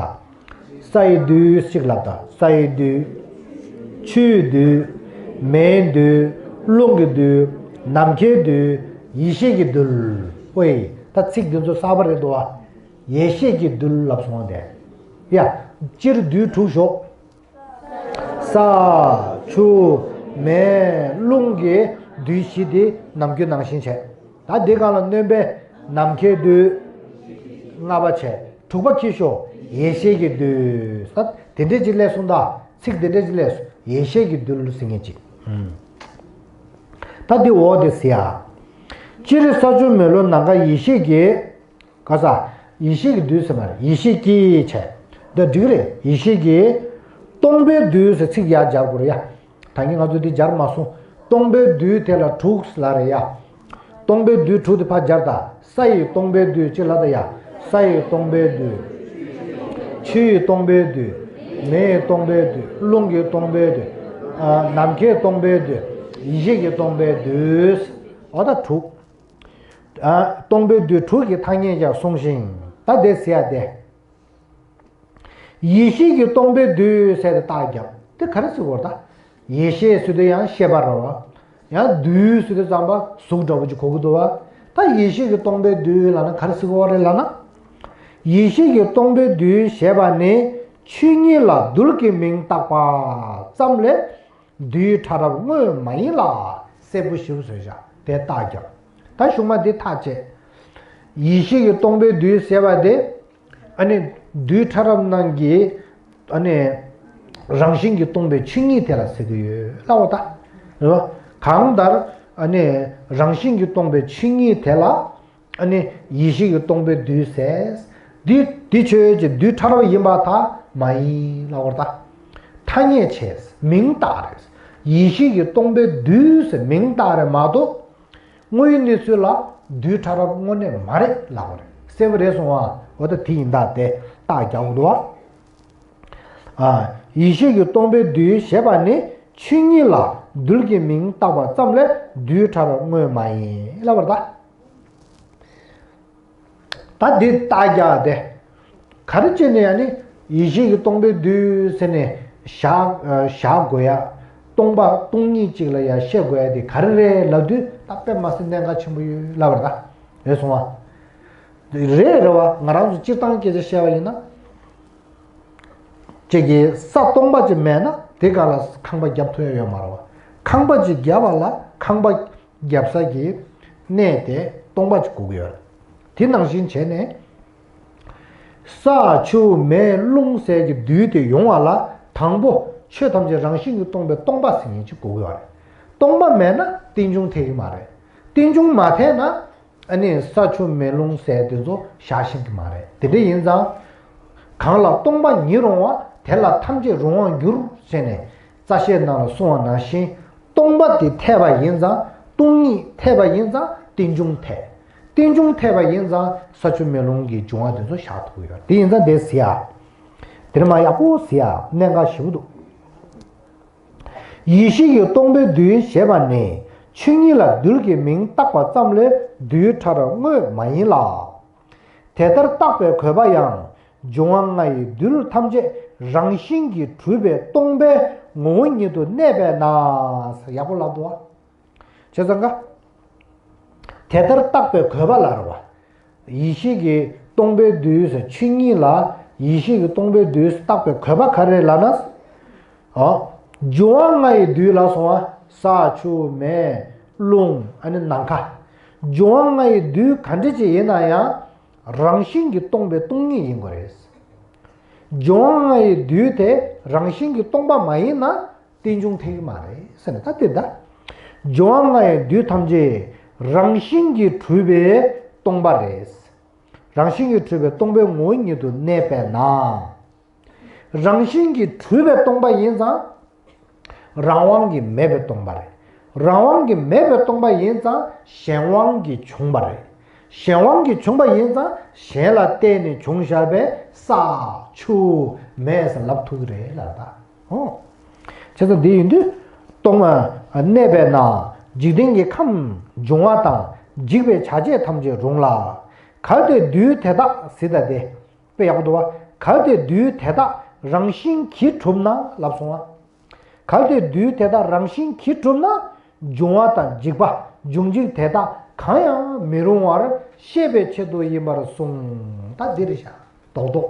སའི་རྡུལ་གཅིག་ལ་ད། སའི་རྡུལ། ཆུའི་རྡུལ། མེའི་རྡུལ། རླུང་གི་རྡུལ། ནམ་མཁའི་རྡུལ། ཡེ་ཤེས་ཀྱི་རྡུལ། ཨོའི། ད་ཚིག་འདི་ཚོ་གསར་པ་རེད་འདུག་བ། ཡེ་ཤེས་ཀྱི་རྡུལ་ལབ་སོང་བ་དེ། ཡ། སྤྱིར་རྡུལ་དྲུག་ཞོག་ས། ཆུ། མེ། རླུང་གི་རྡུལ་བཞི་དེ་ནམ་རྒྱུན་ནང་བཞིན་བྱས། ད་འདི་སྒང་ལ་སྣོན་པས་ནམ་མཁའི་རྡུལ་ལྔ་པ་བྱས། དྲུག་པ་ཁྱེར་ཤོག་ཡེ་ཤེས་ཀྱི་རྡུལ། ད་དེ་འདྲས་ཅིག་སླེབས་སོང་། ད་ཚིག་དེ་འདྲས་ཅིག་སླེབས་སོང་། ཡེ་ཤེས་ཀྱི་རྡུལ་ཟེར་མཁན་ཅིག་ད་འདི་འོག་དེ་ཟེར་ཡ། སྤྱིར་ས་ཆུ་མེ་རླུང་ནམ་མཁའ་ཡེ་ཤེས་ཀྱི། ག་ས། ཡེ་ཤེས་ཀྱི་རྡུལ་ཟེར་མ་རེད། ཡེ་ཤེས་ཀྱི་བྱས། འདི་འགྲིག་རེད། ཡེ་ཤེས་ཀྱི། སྟོང་པའི་རྡུལ་ཟེར་ཚིག་ཡར་སྦྱར་དགོས་རེད་ཡ། ད་གིན་ང་ཚོ་འདི་སྦྱར་མ་སོང་། སྟོང་པའི་རྡུལ་དེ་ལ་དྲུག་ལབ་རེད་ཡ། སྟོང་པའི་རྡུལ་དྲུག་དེ་ཕར་སྦྱར་ད། ས་ཡི་སྟོང་པའི་རྡུལ་གཅིག་ལབ་ད་ཡ། ས་ཡི་སྟོང་པའི་རྡུལ། ཆུ་ཡི་སྟོང་པའི་རྡུལ། མེ་ཡི་སྟོང་པའི་རྡུལ། རླུང་གི་སྟོང་པའི་རྡུལ། ཨ། ནམ་མཁའི་སྟོང་པའི་རྡུལ། ཡེ་ཤེས་ཀྱི་སྟོང་པའི་རྡུལ། འོ་ད་དྲུག་ཨ། སྟོང་པའི་རྡུལ་དྲུག་གི་ཐ་སྙད་ཀྱང་གསུངས་ཤིང་། ད་དེ་ཟེར་ཡ་དེ། ཡེ་ཤེས་ཀྱི་སྟོང་པའི་རྡུལ་ཟེར་ཏེ་རྟགས་བརྒྱབ། དེ་ག་རེ་ཟེར་དགོས་རེད་ད། ཡེ་ཤེས་ཟེར་དུས་ཡང་ཤེས་པ་རེད་བ། ཡང་རྡུལ་ཟེར་དུས་ཙམ་པ་གཟུགས་འདྲ་པོ་ཅིག་གོ་གི་འདུག་བ། ད་ཡེ་ཤེས་ཀྱི་སྟོང་པའི་རྡུལ་ལབ་ན་ག་རེ་ཟེར་དགོས་པ་རེད་ལབ་ན། ཡེ་ཤེས་ཀྱི་སྟོང་པའི་རྡུལ་ཞེས་པ་ནི་ཆོས་ཉིད་ལ་རྡུལ་གྱི་མིང་བཏགས་པ་ཙམ་ལས་རྡུལ་ཕྲ་རབ་དངོས་མ་ཡིན་ལ། གསལ་པོ་ཞེ་པོ་བཟོས་བཞག་དེ་རྟགས་རྒྱག་ད་གཞུག་མ་འདི་ཐག་བཅད། ཡེ་ཤེས་ཀྱི་སྟོང་པའི་རྡུལ་ཟེར་བ་དེ། ཨ་ནི་རྡུལ་ཕྲ་རབ་རྣམས་ཀྱི་ཨ་ནི་རང་བཞིན་གྱིས་སྟོང་པའི་ཆོས་ཉིད་དེ་ལ་ཟེར་གྱི་ཡོད་ལབ་པ་ད། རེད་བ། གང་ལྟར་ཨ་ནི་རང་བཞིན་གྱིས་སྟོང་པའི་ཆོས་ཉིད་དེ་ལ་ཨ་ནི་ཡེ་ཤེས་ཀྱི་སྟོང་པའི་རྡུལ་ཟེར། འདི་འདི་ཆོས་ཀྱི་རྡུལ་ཕྲ་རབ་ཡིན་པར་ཐལ། མ་ཡིན་ལབ་པ་ད། ཐ་སྙད་བྱས། མིང་བཏགས་རེད། ཡེ་ཤེས་ཀྱི་སྟོང་པའི་རྡུལ་ཟེར་མིང་བཏགས་རེད་མ་གཏོགས། དངོས་ཡོད་གནས་ཚུལ་ལ་རྡུལ་ཕྲ་རབ་དངོས་གནས་མ་རེད་ལབ་པ་རེད། གསལ་པོ་རེད་སོང་ཨ། འོ་ད་དེ་ཡིན་ད་དེ་རྟགས་རྒྱག་དགོས་འདུག་ཨ། ཡེ་ཤེས་ཀྱི་སྟོང་པའི་རྡུལ་ཞེས་པ་ནི་ཆོས་ཉིད་ལ་རྡུལ་གྱི་མིང་བཏགས་པ་ཙམ་ལས་རྡུལ་ཕྲ་རབ་དངོས་མ་ཡིན་ལབ་པ་རེད་ད། ད་འདི་རྟགས་རྒྱག་དེ། ག་རེ་བྱས་ནས་ཡང་ནི་ཡེ་ཤེས་ཀྱི་སྟོང་པའི་རྡུལ་ཟེར་ནས་བཞག་བཞག་དགོས་ཡ། སྟོང་པ་སྟོང་ཉིད་ཅིག་ལ་ཡ་བཤད་དགོས་ཡ་དེ་ག་རེ་རེད་ལབ་དུས་ད་དཔེ་མ་སྲིད་གནད་འགག་ཆེན་པོ་ཡོད་ལབ་པ་རེད་ད། རེད་སོང་བ། རེད་རེད་བ། ང་རང་ཚོ་སྤྱིར་བཏང་སྐད་ཆ་བཤད་པ་ཡིན་ན། ཅིག་གི་ས་སྟོང་པ་ཅིག་མེད་ན་དེ་ག་ལ་ཁང་པ་བརྒྱབ་ཐུབ་ཡ་ཡོད་མ་རེད་བ། ཁང་པ་ཅིག་བརྒྱབ་པ་ལ་ཁང་པ་རྒྱབ་ས་གི་གནས་དེ་སྟོང་པ་ཅིག་དགོས་ཀྱི་ཡོད་རེད། དེ་ནང་བཞིན་བྱས་ནས། ས་ཆུ་མེ་རླུང་ཟེར་གྱི་རྡུལ་དེ་ཡོང་བ་ལ་དང་པོ་ཆོས་ཐམས་ཅད་རང་བཞིན་གྱིས་སྟོང་པའི་སྟོང་པ་ཟེར་མཁན་ཅིག་དགོས་ཀྱི་ཡོད་རེད། སྟོང་པ་མེད་ན་རྟེན་འབྱུང་འཐད་ཀྱི་མ་རེད། རྟེན་འབྱུང་མ་འཐད་ན། ཨ་ནི་ས་ཆུ་མེ་རླུང་ཟེར་དེ་ཚོ་བཞག་ཤེས་ཀྱི་མ་རེད། དེ་འདྲ་ཡིན་ཙང་། གང་ལ་སྟོང་པ་ཉིད་རུང་བ། དེ་ལ་ཐམས་ཅད་རུང་བར་འགྱུར་ཟེར་ནས་རྩ་ཤེ་ནང་ལ་གསུངས་པ་ནང་བཞིན། སྟོང་པ་དེ་འཐད་པ་ཡིན་ཙང་སྟོང་ཉིད་འཐད་པ་ཡིན་ཙང་རྟེན་འབྱུང་འཐད། རྟེན་འབྱུང་འཐད་པ་ཡིན་ཙང་ས་ཆུ་མེ་རླུང་གི་འབྱུང་བ་དེ་ཚོ་བཞག་ཐུབ་ཀྱི་ཡོད། དེ་ཡིན་ཙང་དེ་ཟེར་ཡ། དེར་མ་ཡག་པོ་ཟེར་ཡ་གནད་འགག་ཞེ་པོ་འདུག་ཡེ་ཤེས་ཀྱི་སྟོང་པའི་རྡུལ་ཞེས་པ་ནི་ཆོས་ཉིད་ལ་རྡུལ་གྱི་མིང་བཏགས་པ་ཙམ་ལས་རྡུལ་ཕྲ་རབ་དངོས་མ་ཡིན་ལ། དེ་ལྟར་བཏགས་པའི་དགོས་པ་ཡང་འབྱུང་བ་ལྔ་ཡི་རྡུལ་ཐམས་ཅད་རང་བཞིན་གྱིས་གྲུབ་པའི་སྟོང་པའི་ངོ་བོ་ཉིད་དུ་གནས་པས་ན། ཡག་པོ་ལབ་འདུག་བ། བྱས་ཙང་ཀ། དེ་ལྟར་བཏགས་པའི་དགོས་པ་ལ་རེད་བ། ཡེ་ཤེས་ཀྱི་སྟོང་པའི་རྡུལ་ཟེར་ཆོས་ཉིད་ལ་ཡེ་ཤེས་ཀྱི་སྟོང་པའི་རྡུལ་ཟེར་བཏགས་པའི་དགོས་པ་ག་རེ་རེད་ལབ་ན། ཨོ། འབྱུང་བ་ལྔ་ཡི་རྡུལ་ལ་སོང་བ། ས་ཆུ་མེ་རླུང་ཨ་ནི་ནམ་མཁའ། འབྱུང་བ་ལྔ་ཡི་རྡུལ་ག་འདྲ་ཅིག་ཡིན་ན་ཡང་། རང་བཞིན་གྱིས་སྟོང་པའི་སྟོང་ཉིད་ཡིན་དགོས་རེད། འབྱུང་བ་ལྔ་ཡི་རྡུལ་དེ་རང་བཞིན་གྱིས་སྟོང་པ་མ་ཡིན་ན། རྟེན་འབྱུང་འཐད་ཀྱི་མ་རེད་ཟེར་ནས་ད་དེ་ད། འབྱུང་བ་ལྔ་ཡི་རྡུལ་ཐམས་ཅད་རང་བཞིན་གྱིས་གྲུབ་པའི་སྟོང་པ་རེད། རང་བཞིན་གྱིས་གྲུབ་པའི་སྟོང་པའི་ངོ་བོ་ཉིད་དུ་གནས་པས་ན། རང་བཞིན་གྱིས་གྲུབ་པའི་སྟོང་པ་ཡིན་ཙང་། རང་དབང་གིས་མེད་པའི་སྟོང་པ་རེད། རང་དབང་གིས་མེད་པའི་སྟོང་པ་ཡིན་ཙང་གཞན་དབང་གིས་བྱུང་བ་རེད། གཞན་དབང་གིས་བྱུང་བ་ཡིན་ཙང་གཞན་ལ་བརྟེན་ནས་བྱུང་བཞག་པའི་ས་ཆུ་མེ་ཟེར་ལབ་ཐུབ་ཀྱི་རེད་ལབ་ད། ཨོ། བྱས་ཙང་འདི་ཡིན་དུས། སྟོང་པ་གནས་པས་ན། འཇིག་རྟེན་གྱི་ཁམས་འབྱུང་བ་དང་འཇིག་པའི་བྱ་བྱེད་ཐམས་ཅད་རུང་ལ། གལ་ཏེ་རྡུལ་དེ་དག་ཟེར་ད་དེ། དཔེ་ཡག་པོ་འདུག་བ། གལ་ཏེ་རྡུལ་དེ་དག་རང་བཞིན་གྱིས་གྲུབ་ན་ལབ་སོང་བ། གལ་ཏེ་རྡུལ་དེ་དག་རང་བཞིན་གྱིས་གྲུབ་ན། འབྱུང་བ་དང་འཇིག་པ་འབྱུང་འཇིག་དེ་དག་གང་ཡང་མི་རུང་བར་ཤེས་པའི་ཆེད་དུ་ཡིན་པར་གསུངས། ད་འདི་རེད་ཤག་རྡོག་རྡོག་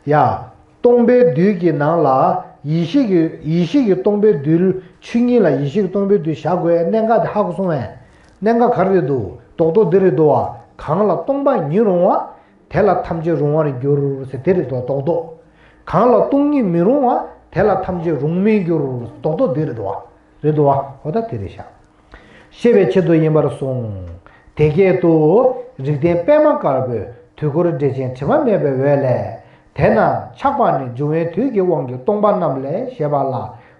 ཡ། སྟོང་པའི་རྡུལ་གྱི་ནང་ལ་ཡེ་ཤེས་ཀྱི་ཡེ་ཤེས་ཀྱི་སྟོང་པའི་རྡུལ་ཆོས་ཉིད་ལ་ཡེ་ཤེས་ཀྱི་སྟོང་པའི་རྡུལ་བཞག་དགོས་གནད་འགག་དེ་ཧ་གོ་སོང་བས། གནད་འགག་ག་རེ་རེད་འདུག་རྡོག་རྡོག་འདི་རེད་འདུག་བ། གང་ལ་སྟོང་པ་ཉིད་རུང་བ། དེ་ལ་ཐམས་ཅད་རུང་བར་འགྱུར་ཟེར་དེ་རེད་འདུག་རྡོག་རྡོག་གང་ལ་སྟོང་ཉིད་མི་རུང་བ། དེ་ལ་ཐམས་ཅད་རུང་མི་འགྱུར། རྡོག་རྡོག་འདི་རེད་འདུག་བ། རེད་འདུག་བ། འོ་ད་དེ་རེད་ཤག་ཤེས་པའི་ཆེད་དུ་ཡིན་པར་གསུངས། དེ་སྐད་དུ། རིགས་ལྡན་པདྨ་དཀར་པོའི་དུས་འཁོར་འགྲེལ་ཆེན་དྲི་མ་མེད་པའི་འོད་ལས། དེས་ན་ཆགས་པ་ནི་འབྱུང་བའི་དུས་ཀྱི་དབང་གིས་སྟོང་པ་རྣམས་ལས་ཞེས་པ་ལ།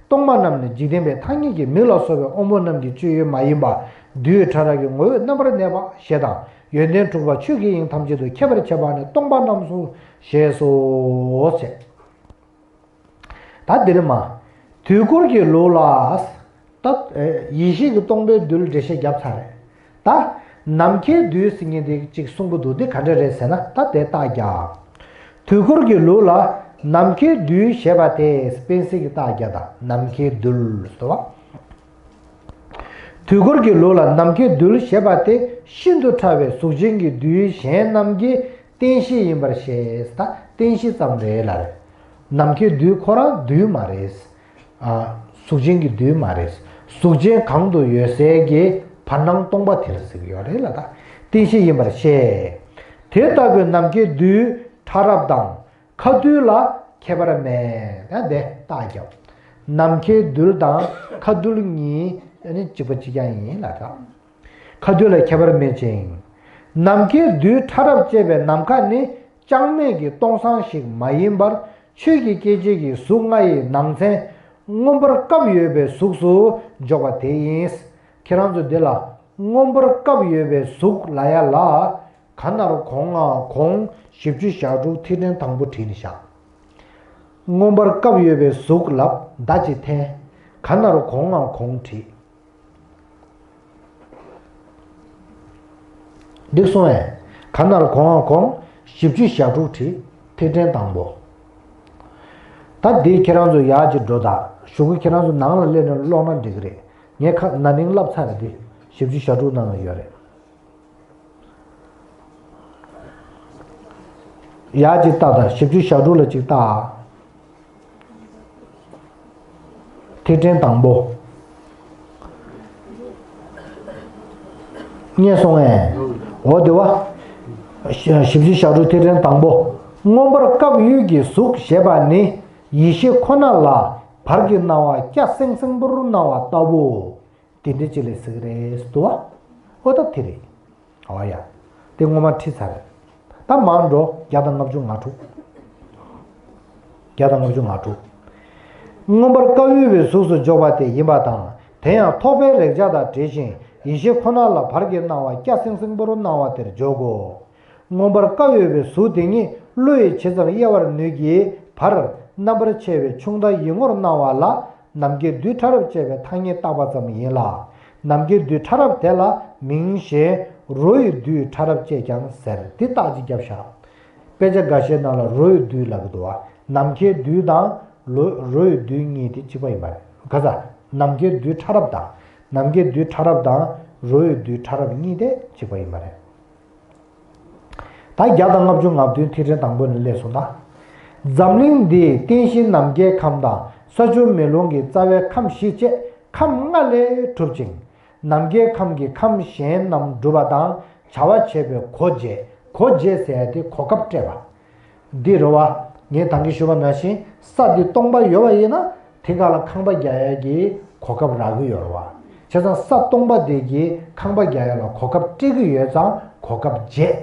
སྟོང་པ་རྣམས་ནི་འཇིག་རྟེན་པའི་ཐ་སྙད་ཀྱི་མིང་ལ་སོགས་པའི་དབང་པོ་རྣམས་ཀྱི་སྤྱོད་ཡུལ་མ་ཡིན་པ། རྡུལ་ཕྲ་རབ་ཀྱི་ངོ་བོས་རྣམ་པར་གནས་པ་ཞེས་དང་། ཡོན་ཏན་དྲུག་པ་ཆོས་ཀྱི་དབྱིངས་ཐམས་ཅད་དུ་ཁྱབ་པར་བྱེད་པ་ནི་སྟོང་པ་རྣམས་སོ་ཞེས་སོ། ཞེས། ད་འདིར་མ། དུས་འཁོར་གྱི་ལུགས་ལ། ད། ཡེ་ཤེས་ཀྱི་སྟོང་པའི་རྡུལ་འགྲེལ་བཤད་བརྒྱབ་ཚར་རེད། ད། ནམ་མཁའི་རྡུལ་ཟེར་མཁན་དེ་གཅིག་གསུང་གི་འདུག་འདི་ག་འདྲ་རེད་ཟེར་ན་ད་དེ་རྟགས་རྒྱག་དུས་འཁོར་གྱི་ལུགས་ལ་ནམ་མཁའི་རྡུལ་ཞེས་པ་དེ་སྤེན་སྲིད་ཀྱི་རྟགས་རྒྱག་དང་ནམ་མཁའི་རྡུལ་ཟེར་བ། དུས་འཁོར་གྱི་ལུགས་ལ་ནམ་མཁའི་རྡུལ་ཞེས་པ་དེ་ཤིན་ཏུ་ཕྲ་བའི་གཟུགས་ཅན་གྱི་རྡུལ་གཞན་རྣམས་ཀྱི་རྟེན་གཞི་ཡིན་པར་བཤད། ད་རྟེན་གཞི་ཙམ་རེད་ལ། ནམ་མཁའི་རྡུལ་ཁོ་རང་རྡུལ་མ་རེད། ཨ། གཟུགས་ཅན་གྱི་རྡུལ་མ་རེད། གཟུགས་ཅན་གང་དུ་ཡོད་སའི་གི་བར་སྣང་སྟོང་པ་དེར་ཟེར་གྱི་ཡོད་རེད་ལ། ད་རྟེན་གཞི་ཡིན་པར་བཤད། དེ་ལྟ་བུའི་ནམ་མཁའི་རྡུལ་ཕྲ་རབ་དང་། ཁ་རྡུལ་ལ་ཁྱད་པར་མེད། ཡང་དེ་རྟགས་རྒྱབ། ནམ་མཁའི་རྡུལ་དང་ཁ་རྡུལ་གཉིས་ནི་གཅིག་པ་གཅིག་རྐྱང་ཡིན་ལ། ད་ཁ་རྡུལ་ལ་ཁྱད་པར་མེད་ཅིང་། ནམ་མཁའི་རྡུལ་ཕྲ་རབ་ཅེས་པའི་ནམ་མཁའ་ནི་ཅང་མེད་ཀྱི་སྟོང་སང་ཞིག་མ་ཡིན་པར། ཆོས་ཀྱི་སྐྱེ་མཆེད་ཀྱི་གཟུགས་ལྔ་ཡི་ནང་ཚན། མངོན་པར་སྐབས་ཡོད་པའི་གཟུགས་སུ་འཇོག་པ་དེ་ཡིན། ཁྱེད་རང་ཚོ་འདི་ལ་མངོན་པར་སྐབས་ཡོད་པའི་གཟུགས་ལབ་ཡ་ལ། ག་ན་རོ་གོང་ང་གོང་བཞི་བཅུ་ཞེ་དྲུག་ཐིག་ཕྲེང་དང་པོ་བྲིས་ནས་བཞག། མངོན་པར་སྐབས་ཡོད་པའི་གཟུགས་ལབ་མདའ་ཅིག་འཐེན། ག་ན་རོ་གོང་ང་གོང་བྲིས། འགྲིག་སོང་ངས། ག་ན་རོ་གོང་ང་གོང་བཞི་བཅུ་ཞེ་དྲུག་བྲིས། ཐིག་ཕྲེང་དང་པོ། ད་འདི་ཁྱེད་རང་ཚོ་ཡར་ཅིག་འགྲོ་དང་གཞུག་གུ་ཁྱེད་རང་ཚོ་ནང་ལ་སླེབས་ནས་ཀློག་ན་འགྲིག་གི་རེད། ངས་ཁ་ན་ནིང་བསླབས་ཚར་རེད། འདི་བཞི་བཅུ་ཞེ་དྲུག་ནང་ལ་ཡོད་རེད། ཡར་གཅིག་བལྟ་དང་། བཞི་བཅུ་ཞེ་དྲུག་ལ་གཅིག་བལྟ། ཐིག་ཕྲེང་དང་པོ། རྙེད་སོང་ངས། འོ་དེ་བ། བཞི་བཅུ་ཞེ་དྲུག་ཐིག་ཕྲེང་དང་པོ། མངོན་པར་སྐབས་ཡོད་ཀྱི་གཟུགས་ཞེས་པ་ནི། ཡེ་ཤེས་ཁོ་ན་ལ་བར་གྱི་སྣང་བ་སྐྱ་སེང་སེང་པོར་སྣང་བ་ལྟ་བུ། དེ་འདྲ་ཅིག་ལ་ཟེར་གི་རེད་འདུག་བ། འོ་ད་དེ་རེད། འོ་ཡ། དེ་སྔོན་མ་ཁྲིད་ཚར་རེད། ད་མར་འགྲོ། བརྒྱ་དང་ལྔ་བཅུ་ང་དྲུག་བརྒྱ་དང་ལྔ་བཅུ་ང་དྲུག་མངོན་པར་སྐབས་ཡོད་པའི་གཟུགས་སུ་འཇོག་པ་དེ་ཡིན་པ་དང་། དེ་ཡང་ཐོགས་པའི་རེག་བྱ་དང་བྲལ་ཞིང་ཡེ་ཤེས་ཁོ་ན་ལ་བར་གྱི་སྣང་བ་སྐྱ་སེང་སེང་པོར་སྣང་བ་དེར་འཇོག་གོ། མངོན་པར་སྐབས་ཡོད་པའི་གཟུགས་དེ་ཉིད་བློ་ཡིས་ཇི་ཙམ་དབྱེ་བར་ནུས་ཀྱི་བར། རྣམ་པར་ཕྱེ་བའི་ཆུང་མཐའ་ཡིད་ངོར་སྣང་བ་ལ། ནམ་མཁའི་རྡུལ་ཕྲ་རབ་ཅེས་པའི་ཐ་སྙད་བཏགས་པ་ཙམ་ཡིན་ལ། ནམ་མཁའི་རྡུལ་ཕྲ་རབ་དེ་ལ་མིང་གཞན་རོ་ཡི་རྡུལ་ཕྲ་རབ་ཅེས་ཀྱང་ཟེར། འདི་རྟགས་ཅིག་བརྒྱབ་བཞག། དཔེ་ཆ་འགའ་ཤས་ནང་ལ་རོ་ཡི་རྡུལ་ལབ་ཀྱི་འདུག་བ། ནམ་མཁའི་རྡུལ་དང་ལོ་རོ་ཡི་རྡུལ་གཉིས་དེ་གཅིག་པ་ཡིན་པ་རེད། ག་ས། ནམ་མཁའི་རྡུལ་ཕྲ་རབ་དང་། ནམ་མཁའི་རྡུལ་ཕྲ་རབ་དང་རོ་ཡི་རྡུལ་ཕྲ་རབ་གཉིས་དེ་གཅིག་པ་ཡིན་པ་རེད། ད་བརྒྱ་དང་ལྔ་བཅུ་ང་བདུན་ཐིག་ཕྲེང་དང་པོ་ནས་སླེབས་སོང་ད། འཛམ་གླིང་འདིའི་རྟེན་གཞི་ནམ་མཁའི་ཁམས་དང་ས་ཆུ་མེ་རླུང་གི་རྩ་བའི་ཁམས་བཞི་བཅས་ཁམས་ལྔ་ལས་གྲུབ་ཅིང་། ནམ་མཁའི་ཁམས་ཀྱི་ཁམས་གཞན་རྣམས་གྲུབ་པ་དང་བྱ་བ་བྱེད་པའི་སྒོ་འབྱེད། སྒོ་འབྱེད་ཟེར་ཡ་དེ་གོ་སྐབས་སྤྲད་པ། འདི་རེད་བ། ངས་ད་གིན་ཞུས་པ་ནང་བཞིན་ས་འདི་སྟོང་པ་ཡོད་པ་ཡིན་ན་དེ་ག་ལ་ཁང་པ་རྒྱག་ཡ་གི་གོ་སྐབས་རག་གི་ཡོད་རེད་བ། བྱས་ཙང་ས་སྟོང་པ་དེ་གི་ཁང་པ་རྒྱག་ཡ་ལ་གོ་སྐབས་སྤྲད་ཀྱི་ཡོད་ཙང་གོ་སྐབས་འབྱེད།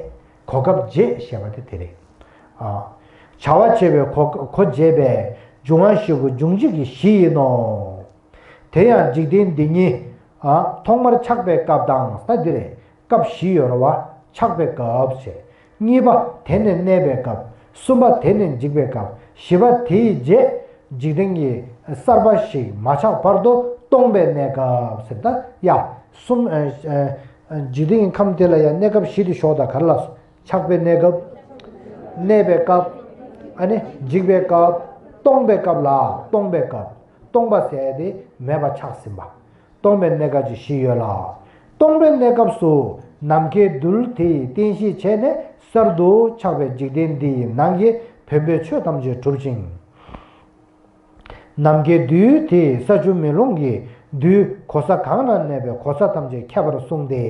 གོ་སྐབས་འབྱེད་ཞེས་པ་དེ་དེ་རེད། ཨ། བྱ་བ་བྱེད་པའི་གོ་གོ་འབྱེད་པས་འབྱུང་བ་བཞི་པོ་འབྱུང་བྱེད་ཀྱི་གཞི་ཡིན་ནོ། དེ་ཡང་འཇིག་རྟེན་འདི་ཉིད། ཨ། ཐོག་མར་ཆགས་པའི་སྐབས་དང་ས་འདི་རེད། སྐབས་བཞི་ཡོད་རེད་བ། ཆགས་པའི་སྐབས་བྱས། གཉིས་པ་དེ་ནས་གནས་པའི་སྐབས། གསུམ་པ་དེ་ནས་འཇིག་པའི་སྐབས། བཞི་པ་དེའི་རྗེས་འཇིག་རྟེན་གྱི་གསར་པ་ཞིག་མ་ཆགས་བར་དུ་སྟོང་པའི་གནས་སྐབས་ཟེར། ད་ཡ་གསུམ། ཨ། ཨ། འཇིག་རྟེན་གྱི་ཁམས་དེ་ལ་ཡང་གནས་སྐབས་བཞི་དེ་ཞོག་ད་ག་རེ་ལབ་སོང་། ཆགས་པའི་གནས་སྐབས། གནས་པའི་སྐབས། ཨ་ནི་འཇིག་པའི་སྐབས། སྟོང་པའི་སྐབས་ལ། སྟོང་པའི་སྐབས། སྟོང་པ་ཟེར་ཡ་དེ་མེད་པ་ཆགས་ཟིན་པ། སྟོང་པའི་གནས་སྐབས་ཀྱི་གཞི་ཡོད་ལ། སྟོང་པའི་གནས་སྐབས་སུ་ནམ་མཁའི་རྡུལ་དེ་ཡི་རྟེན་གཞི་བྱས་ནས་གསར་དུ་ཆགས་པའི་འཇིག་རྟེན་འདི་ཡི་ནང་གི་བེམ་པོའི་ཆོས་ཐམས་ཅད་གྲུབ་ཅིང་། ནམ་མཁའི་རྡུལ་དེ་ས་ཆུ་མེ་རླུང་གི་རྡུལ་གོ་ས་གང་ན་གནས་པའི་གོ་ས་ཐམས་ཅད་ཁྱབ་པར་གསུངས་ཏེ།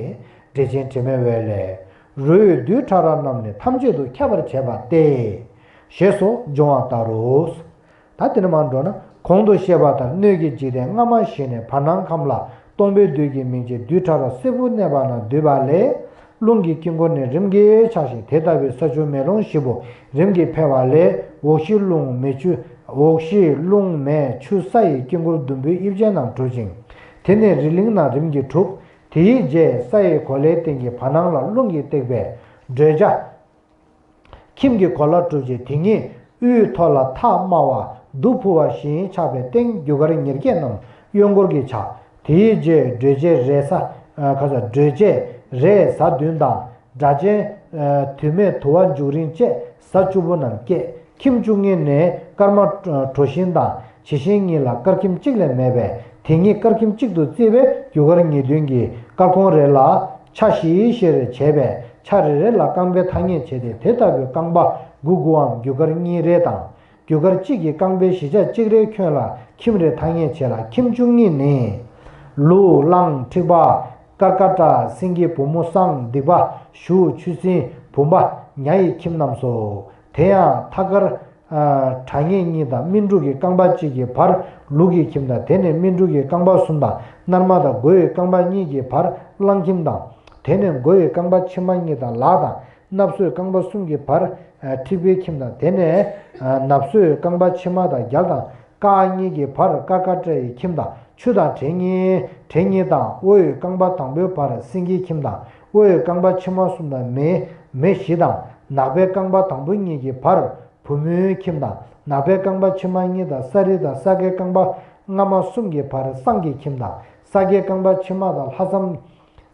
འགྲེལ་ཆེན་དྲི་མེད་འོད་ལས། རོ་ཡི་རྡུལ་ཕྲ་རབ་རྣམས་ནི་ཐམས་ཅད་དུ་ཁྱབ་པར་བྱེད་པ་སྟེ། ཞེས་སོགས་འབྱུང་བ་ལྟར་རོ། ད་དེ་ནས་མར་འགྲོ་ན། གོང་དུ་བཤད་པ་ལྟར་སྣོད་ཀྱི་འཇིག་རྟེན་སྔ་མ་བཞིན་ནས་བར་སྣང་ཁམས་ལ་སྟོང་པའི་རྡུལ་གྱི་མིང་ཅན་རྡུལ་ཕྲ་རབ་སེར་པོ་གནས་པ་ན་འདུས་པ་ལས། རླུང་གི་དཀྱིལ་འཁོར་ནི་རིམ་གྱིས་ཆགས་ཤིང་། དེ་ལྟ་བུའི་ས་ཆུ་མེ་རླུང་བཞི་པོ་རིམ་གྱིས་འཕེལ་བ་ལས། འོག་གཞི་རླུང་མེ་ཆུ། འོག་གཞི་རླུང་མེ་ཆུ་ས་ཡི་དཀྱིལ་འཁོར་ཟླུམ་པོའི་དབྱིབས་ཅན་རྣམས་གྲུབ་ཅིང་། དེ་ནས་རི་གླིང་རྣམས་རིམ་གྱིས་གྲུབ། དེའི་རྗེས་ས་ཡི་གོ་ལའི་སྟེང་གི་བར་སྣང་ལ་རླུང་གིས་བཏེགས་པའི་བགྲོད་བྱ། ཁྱིམ་གྱི་གོ་ལ་གྲུབ་ཅིང་། དེ་ཉིད་དབུས་མཐོ་ལ་ཐག་དམའ་བ་གདུ་འཕུར་བ་བཞིན་ཆགས་པའི་སྟེང་རྒྱུ་སྐར་ཉེར་བརྒྱད་རྣམས་གཡོན་སྐོར་གྱིས་ཆགས། དེའི་རྗེས་བགྲོད་བྱེད་རེས་གཟའ། ཨ། ག་ས། བགྲོད་བྱེད་རེས་གཟའ་བདུན་དང་། སྒྲ་གཅན། ཨ། དུས་མེད་དུ་བ་འཇུག་རིང་བཅས་གཟའ་བཅུ་པོ་རྣམས་སྐྱེས། ཁྱིམ་བཅུ་གཉིས་ནི་སྐར་མ་གྲོ་བཞིན་དང་བྱི་བཞིན་གཉིས་ལ་སྐར་ཁྱིམ་གཅིག་ལས་མེད་པས། དེ་ཉིད་དཀར་ཁྱིམ་གཅིག་ཏུ་བརྩིས་པས་རྒྱུ་སྐར་ཉེར་བདུན་གྱི་སྐར་ཁུང་རེ་ལ་ཆ་བཞི་བཞིར་བྱས་པས་ཆ་རེ་རེ་ལ་རྐང་པའི་ཐ་སྙད་བྱས་ཏེ། དེ་ལྟ་བུའི་རྐང་པ་དགུ་དགུའམ་རྒྱུ་སྐར་གཉིས་རེ་དང་། རྒྱུ་སྐར་གཅིག་གི་རྐང་པའི་བཞི་ཆ་གཅིག་རེའི་ཁྱོན་ལ་ཁྱིམ་རེ་ཐ་སྙད་བྱས་ལ། ཁྱིམ་བཅུ་གཉིས་ནི། ལུག་གླང་མཁྲིས་པ། ཀར་ཀ་ཊ། སེང་གེ་བུ་མོ། བསང་། སྡིག་པ། གཞུ། ཆུ་སྲིན། བུམ་པ། ཉ་ཡི་ཁྱིམ་རྣམས་སོ། དེ་ཡང་ཐ་སྐར་དྲ་ཉེ་གཉིས་དང་སྨིན་དྲུག་གི་རྐང་པ་གཅིག་གི་བར་ལུག་གི་ཁྱིམ་དང་། དེ་ནས་སྨིན་དྲུག་གི་རྐང་པ་གསུམ་དང་། སྣར་མ་དང་མགོ་ཡི་རྐང་པ་གཉིས་ཀྱི་བར་གླང་ཁྱིམ་དང་། དེ་ནས་མགོ་ཡི་རྐང་པ་ཕྱི་མ་གཉིས་དང་ལག་དང་། སྣབས་སོའི་རྐང་པ་གསུམ་གྱི་བར་མཁྲིས་པའི་ཁྱིམ་དང་། དེ་ནས་སྣབས་སོའི་རྐང་པ་ཕྱི་མ་དང་རྒྱབ་དང་ཀ་གཉིས་ཀྱི་བར་ཀ་ཀ་ཊ་ཡི་ཁྱིམ་དང་། ཆུ་དང་བྲེ་གཉིས། བྲེ་གཉིས་དང་དབུ་ཡི་རྐང་པ་དང་པོའི་བར་སེང་གེའི་ཁྱིམ་དང་། དབུ་ཡི་རྐང་པ་ཕྱི་མ་གསུམ་དང་མེ། མེ་བཞི་དང་ནག་པའི་རྐང་པ་དང་པོ་གཉིས་ཀྱི་བར་བུ་མོའི་ཁྱིམ་དང་། ནག་པའི་རྐང་པ་ཕྱི་མ་གཉིས་དང་ས་རི་དང་ས་གའི་རྐང་པ་སྔ་མ་གསུམ་གྱི་བར་བསང་གི་ཁྱིམ་དང་། ས་གའི་རྐང་པ་ཕྱི་མ་དང་ལྷ་མཚམས།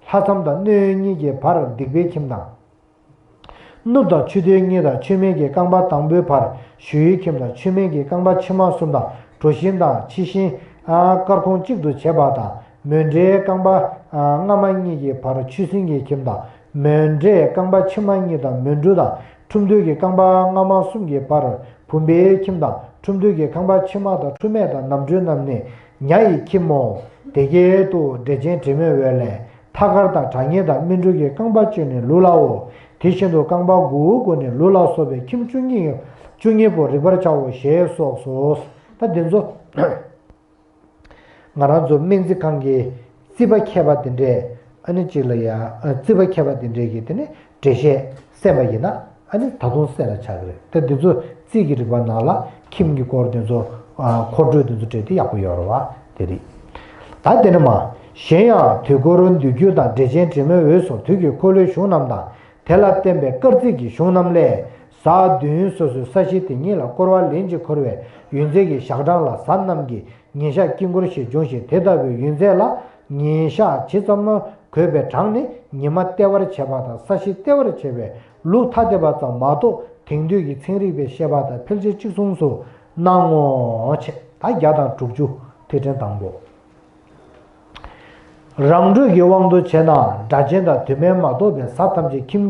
ལྷ་མཚམས་དང་སྣོད་གཉིས་ཀྱི་བར་སྡིག་པའི་ཁྱིམ་དང་། ནུབ་དང་ཆུ་སྟོད་གཉིས་དང་ཆུ་སྨད་ཀྱི་རྐང་པ་དང་པོའི་བར་གཞུ་ཡི་ཁྱིམ་དང་། ཆུ་སྨད་ཀྱི་རྐང་པ་ཕྱི་མ་གསུམ་དང་གྲོ་བཞིན་དང་ཕྱི་བཞིན་སྐར་ཁུང་གཅིག་ཏུ་བྱེད་པ་དང་། མོན་གྲོའི་རྐང་པ་སྔ་མ་གཉིས་ཀྱི་བར་ཆུ་སྲིན་གྱི་ཁྱིམ་དང་། མོན་གྲོའི་རྐང་པ་ཕྱི་མ་གཉིས་དང་མོན་གྲུ་དང་། ཁྲུམས་སྟོད་ཀྱི་རྐང་པ་སྔ་མ་གསུམ་གྱི་བར་བུམ་པའི་ཁྱིམ་དང་། ཁྲུམས་སྟོད་ཀྱི་རྐང་པ་ཕྱི་མ་དང་ཁྲུམས་སྨད་དང་ནམ་གྲོའི་རྣམས་ནི་ཉ་ཡི་ཁྱིམ་མོ། དེ་སྐད་དུ་འགྲེལ་ཆེན་དྲི་མེད་འོད་ལས། ཐ་སྐར་དང་དྲ་ཉེ་དང་སྨིན་དྲུག་གི་རྐང་པ་བཅུ་ནི་ལུག་ལའོ། དེ་བཞིན་དུ་རྐང་པ་དགུ་དགུ་ནི་ལུག་ལ་སོགས་པའི་ཁྱིམ་བཅུ་གཉིས། བཅུ་གཉིས་པོ་རིག་པར་བྱའོ་ཞེས་སོགས་སོ། ད་འདི་ཚོ་ང་རང་ཚོ་སྨན་རྩིས་ཁང་གི་རྩིས་པ་མཁས་པ་དེ་འདྲས་ཨ་ནི་གཅིག་ལ་ཡ་རྩིས་པ་མཁས་པ་དེ་འདྲས་ཀྱིས་དེ་ནི་འགྲེལ་བཤད་གསན་པ་ཡིན་ན། ཨ་ནི་ད་དུང་གསལ་ལ་ཆགས་ཀྱི་རེད། ད་འདི་ཚོ་རྩིས་ཀྱི་རིག་པ་ནང་ལ་ཁྱིམ་གྱི་སྐོར་དེ་ཚོ། ཨ། མཁོ་སྤྲོད་དེ་ཚོ་སྤྲད་དེ་ཡག་པོ་ཡོད་རེད་བ། དེ་རེད། ད་དེ་ནས་མ། གཞན་ཡང་དུས་འཁོར་འདུལ་རྒྱུད་དང་འགྲེལ་ཆེན་དྲི་མེད་འོད་སོགས་དུས་ཀྱི་འཁོར་ལོའི་གཞུང་རྣམས་དང་། དེ་ལ་བརྟེན་པའི་སྐར་རྩིས་ཀྱི་གཞུང་རྣམས་ལས། གཟའ་བདུན་སོ་སོའི་ས་གཞི་དེ་ཉིད་ལ་བསྐོར་བ་ལན་གཅིག་འཁོར་བའི་ཡུན་ཚད་ཀྱི་ཞག་གྲངས་ལ་གཟའ་རྣམས་ཀྱི་ཉིན་ཞག་དཀྱིལ་འཁོར་ཞེས་འབྱུང་ཞིང་། དེ་ལྟ་བུའི་ཡུན་ཚད་ལ་ཉིན་ཞག་ཇི་ཙམ་དགོས་པའི་གྲངས་ནི་ཉི་མ་ལྟེ་བར་བྱེད་པ་དང་ས་གཞི་ལྟེ་བར་བྱེད་པའི་ལུགས་ཐ་དད་པ་ཙམ་མ་གཏོགས། དེང་དུས་ཀྱི་ཚན་རིག་པས་བཤད་པ་དང་ཕལ་ཆེར་གཅིག་མཚུངས་སུ་སྣང་ངོ་། ཆེ་ད་བརྒྱ་དང་དྲུག་ཅུ། ཐིག་ཕྲེང་དང་པོ། རང་གྲོལ་གྱི་དབང་དུ་བྱས་ན་སྒྲ་གཅན་དང་དུ་མས་མ་གཏོགས་པའི་གཟའ་ཐམས་ཅད་ཁྱིམ།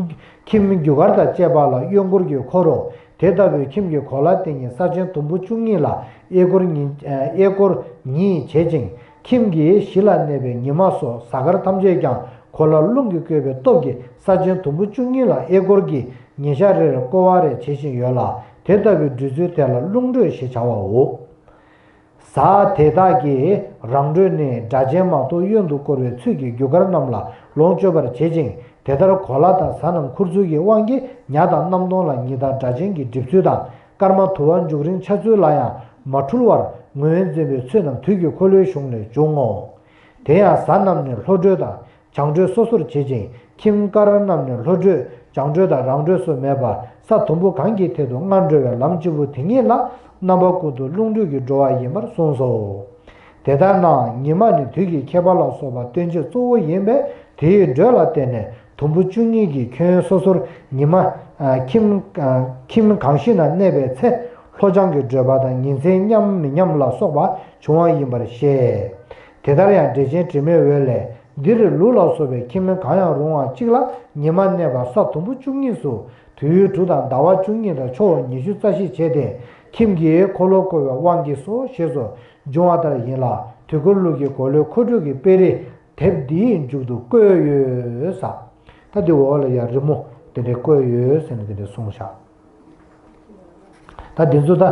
ཁྱིམ་རྒྱུ་སྐར་དང་བཅས་པ་ལ་གཡོན་སྐོར་གྱི་འཁོར་རོ། དེ་ལྟ་བུའི་ཁྱིམ་གྱི་གོ་ལ་དེ་ཉིད་ས་ཆེན་དུམ་བུ་བཅུ་གཉིས་ལ་གཡས་སྐོར་ཉིད། གཡས་སྐོར་ཉིད་བྱེད་ཅིང་། ཁྱིམ་གྱི་གཞི་ལ་གནས་པའི་ཉི་མ་སོགས་གཟའ་སྐར་ཐམས་ཅད་ཀྱང་གོ་ལ་རླུང་གིས་བསྐོར་བའི་སྟོབས་ཀྱིས་ས་ཆེན་དུམ་བུ་བཅུ་གཉིས་ལ་གཡས་སྐོར་གྱི་ཉིན་ཞག་རེར་བསྐོར་བ་རེ་བྱེད་བཞིན་ཡོད་ལ། དེ་ལྟ་བུའི་འགྲོས་ཚུལ་དེ་ལ་རླུང་འགྲོས་ཞེས་བྱ་བའོ། གཟའ་དེ་དག་གིས་རང་གྲོལ་ནི་སྒྲ་གཅན་མ་གཏོགས་གཡོན་དུ་བསྐོར་བའི་ཚུལ་གྱིས་རྒྱུ་སྐར་རྣམས་ལ་ལོངས་སྤྱོད་པར་བྱེད་ཅིང་། དེ་ལྟར་གོ་ལ་དང་གཟའ་རྣམས་འཁོར་ཚུལ་གྱི་དབང་གིས་ཉ་དང་གནམ་སྟོང་ལ་ཉི་ཟླ་སྒྲ་གཅན་གྱི་སྒྲིབ་ཚུལ་དང་། སྐར་མ་དུ་བ་འཇུག་རིང་ཆ་ཚུལ་ལ་ཡང་མ་འཁྲུལ་བར་ངོས་འཛིན་པའི་ཚུལ་རྣམས་དུས་ཀྱི་འཁོར་ལོའི་གཞུང་ལས་འབྱུང་ངོ་། དེ་ཡང་གཟའ་རྣམས་ནི་ལྷོ་འགྲོས་དང་། བྱང་འགྲོས་སོ་སོར་བྱེད་ཅིང་། ཁྱིམ་སྐར་རྣམས་ནི་ལྷོ་འགྲོས། བྱང་འགྲོས་དང་རང་འགྲོས་སུ་མེད་པར་ས་དུམ་བུ་གང་གི་ཐད་དུ་སྔར་འགྲོ་བའི་ལམ་གཅིག་པུ་དེ་ཉིད་ལ་རྣམ་པ་ཀུན་ཏུ་རླུང་འགྲོས་ཀྱིས་འགྲོ་བ་ཡིན་པར་གསུངས་སོ། དེ་ལྟར་ན་ཉི་མ་ནི་དུས་ཀྱི་ཁྱད་པར་ལ་སོགས་པ་སྟོན་བྱེད་གཙོ་བོ་ཡིན་པས། དེའི་འགྲོས་ལ་བརྟེན་ནས་དུམ་བུ་བཅུ་གཉིས་ཀྱི་ཁྱོན་སོ་སོར་ཉི་མ། ཨ། ཁྱིམ། ཨ། ཁྱིམ་གང་ཞིག་ན་གནས་པའི་ཚེ་ལྷོ་བྱང་གི་བགྲོད་པ་དང་ཉིན་མཚན་མཉམ་མི་མཉམ་ལ་སོགས་པ་འབྱུང་བ་ཡིན་པར་བཤད། དེ་ལྟར་ཡང་འགྲེལ་ཆེན་དྲི་མེད་འོད་ལས། འདིར་ལུག་ལ་སོགས་པའི་ཁྱིམ་གང་ཡང་རུང་བ་གཅིག་ལ་ཉི་མ་གནས་པ་ས་དུམ་བུ་བཅུ་གཉིས་སུ་དུས་དྲུག་དང་ཟླ་བ་བཅུ་གཉིས་དང་ཕྱོགས་ཉི་ཤུ་རྩ་བཞི་བྱས་ཏེ། ཁྱིམ་གྱི་འཁོར་ལོ་བསྐོར་བའི་དབང་གིས་སོ་ཞེས་སུ་འབྱུང་བ་ལྟར་ཡིན་ལ། དུས་འཁོར་ལུགས་ཀྱི་འཁོར་ལོའི་འཁོར་འགྲོས་ཀྱི་དཔེ་རིས་དེབ་འདིའི་མཇུག་ཏུ་བཀོད་ཡོད་ས། ད་འདི་འོག་ལ་ཡང་རི་མོ་དེ་འདྲའི་བཀོད་ཡོད་ཟེར་ནས་དེ་འདྲའི་གསུངས་བཞག་ད་འདི་ཚོ་ད་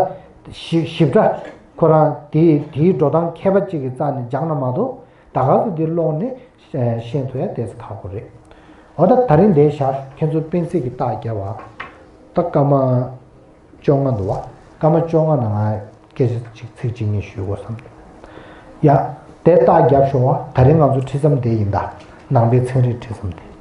ཞིབ་ཞིབ་ཕྲ་ཁོ་རང་དེའི་དེའི་འགྲོ་སྟངས་མཁས་པ་གཅིག་གི་རྩ་ནས་སྦྱངས་ན་མ་གཏོགས། ད་ག་ཚོད་འདི་ཀློག་ནས་ཤེས་ཐུབ་ཡ་དེ་ཚོ་ཁག་པོ་རེད། འོ་ད་ད་རིང་འདིར་བཞག་ཁྱེད་ཚོ་སྤེན་ཚེ་གི་རྟགས་བརྒྱབ་པ། ད་སྐར་མ་བཅོ་ལྔ་འདུག་བ། སྐར་མ་བཅོ་ལྔ་ནང་ང་སྐད་ཆ་གཅིག་ཚིག་གཅིག་གཉིས་ཞུ་དགོས་བསམ། ཡ། དེ་རྟགས་བརྒྱབ་ཤོག་བ། ད་རིང་ང་ཚོ་ཁྲིད་མཚམས་དེ་ཡིན་ད། ནང་པའི་ཚན་རིག་ཁྲིད་མཚམས་དེ།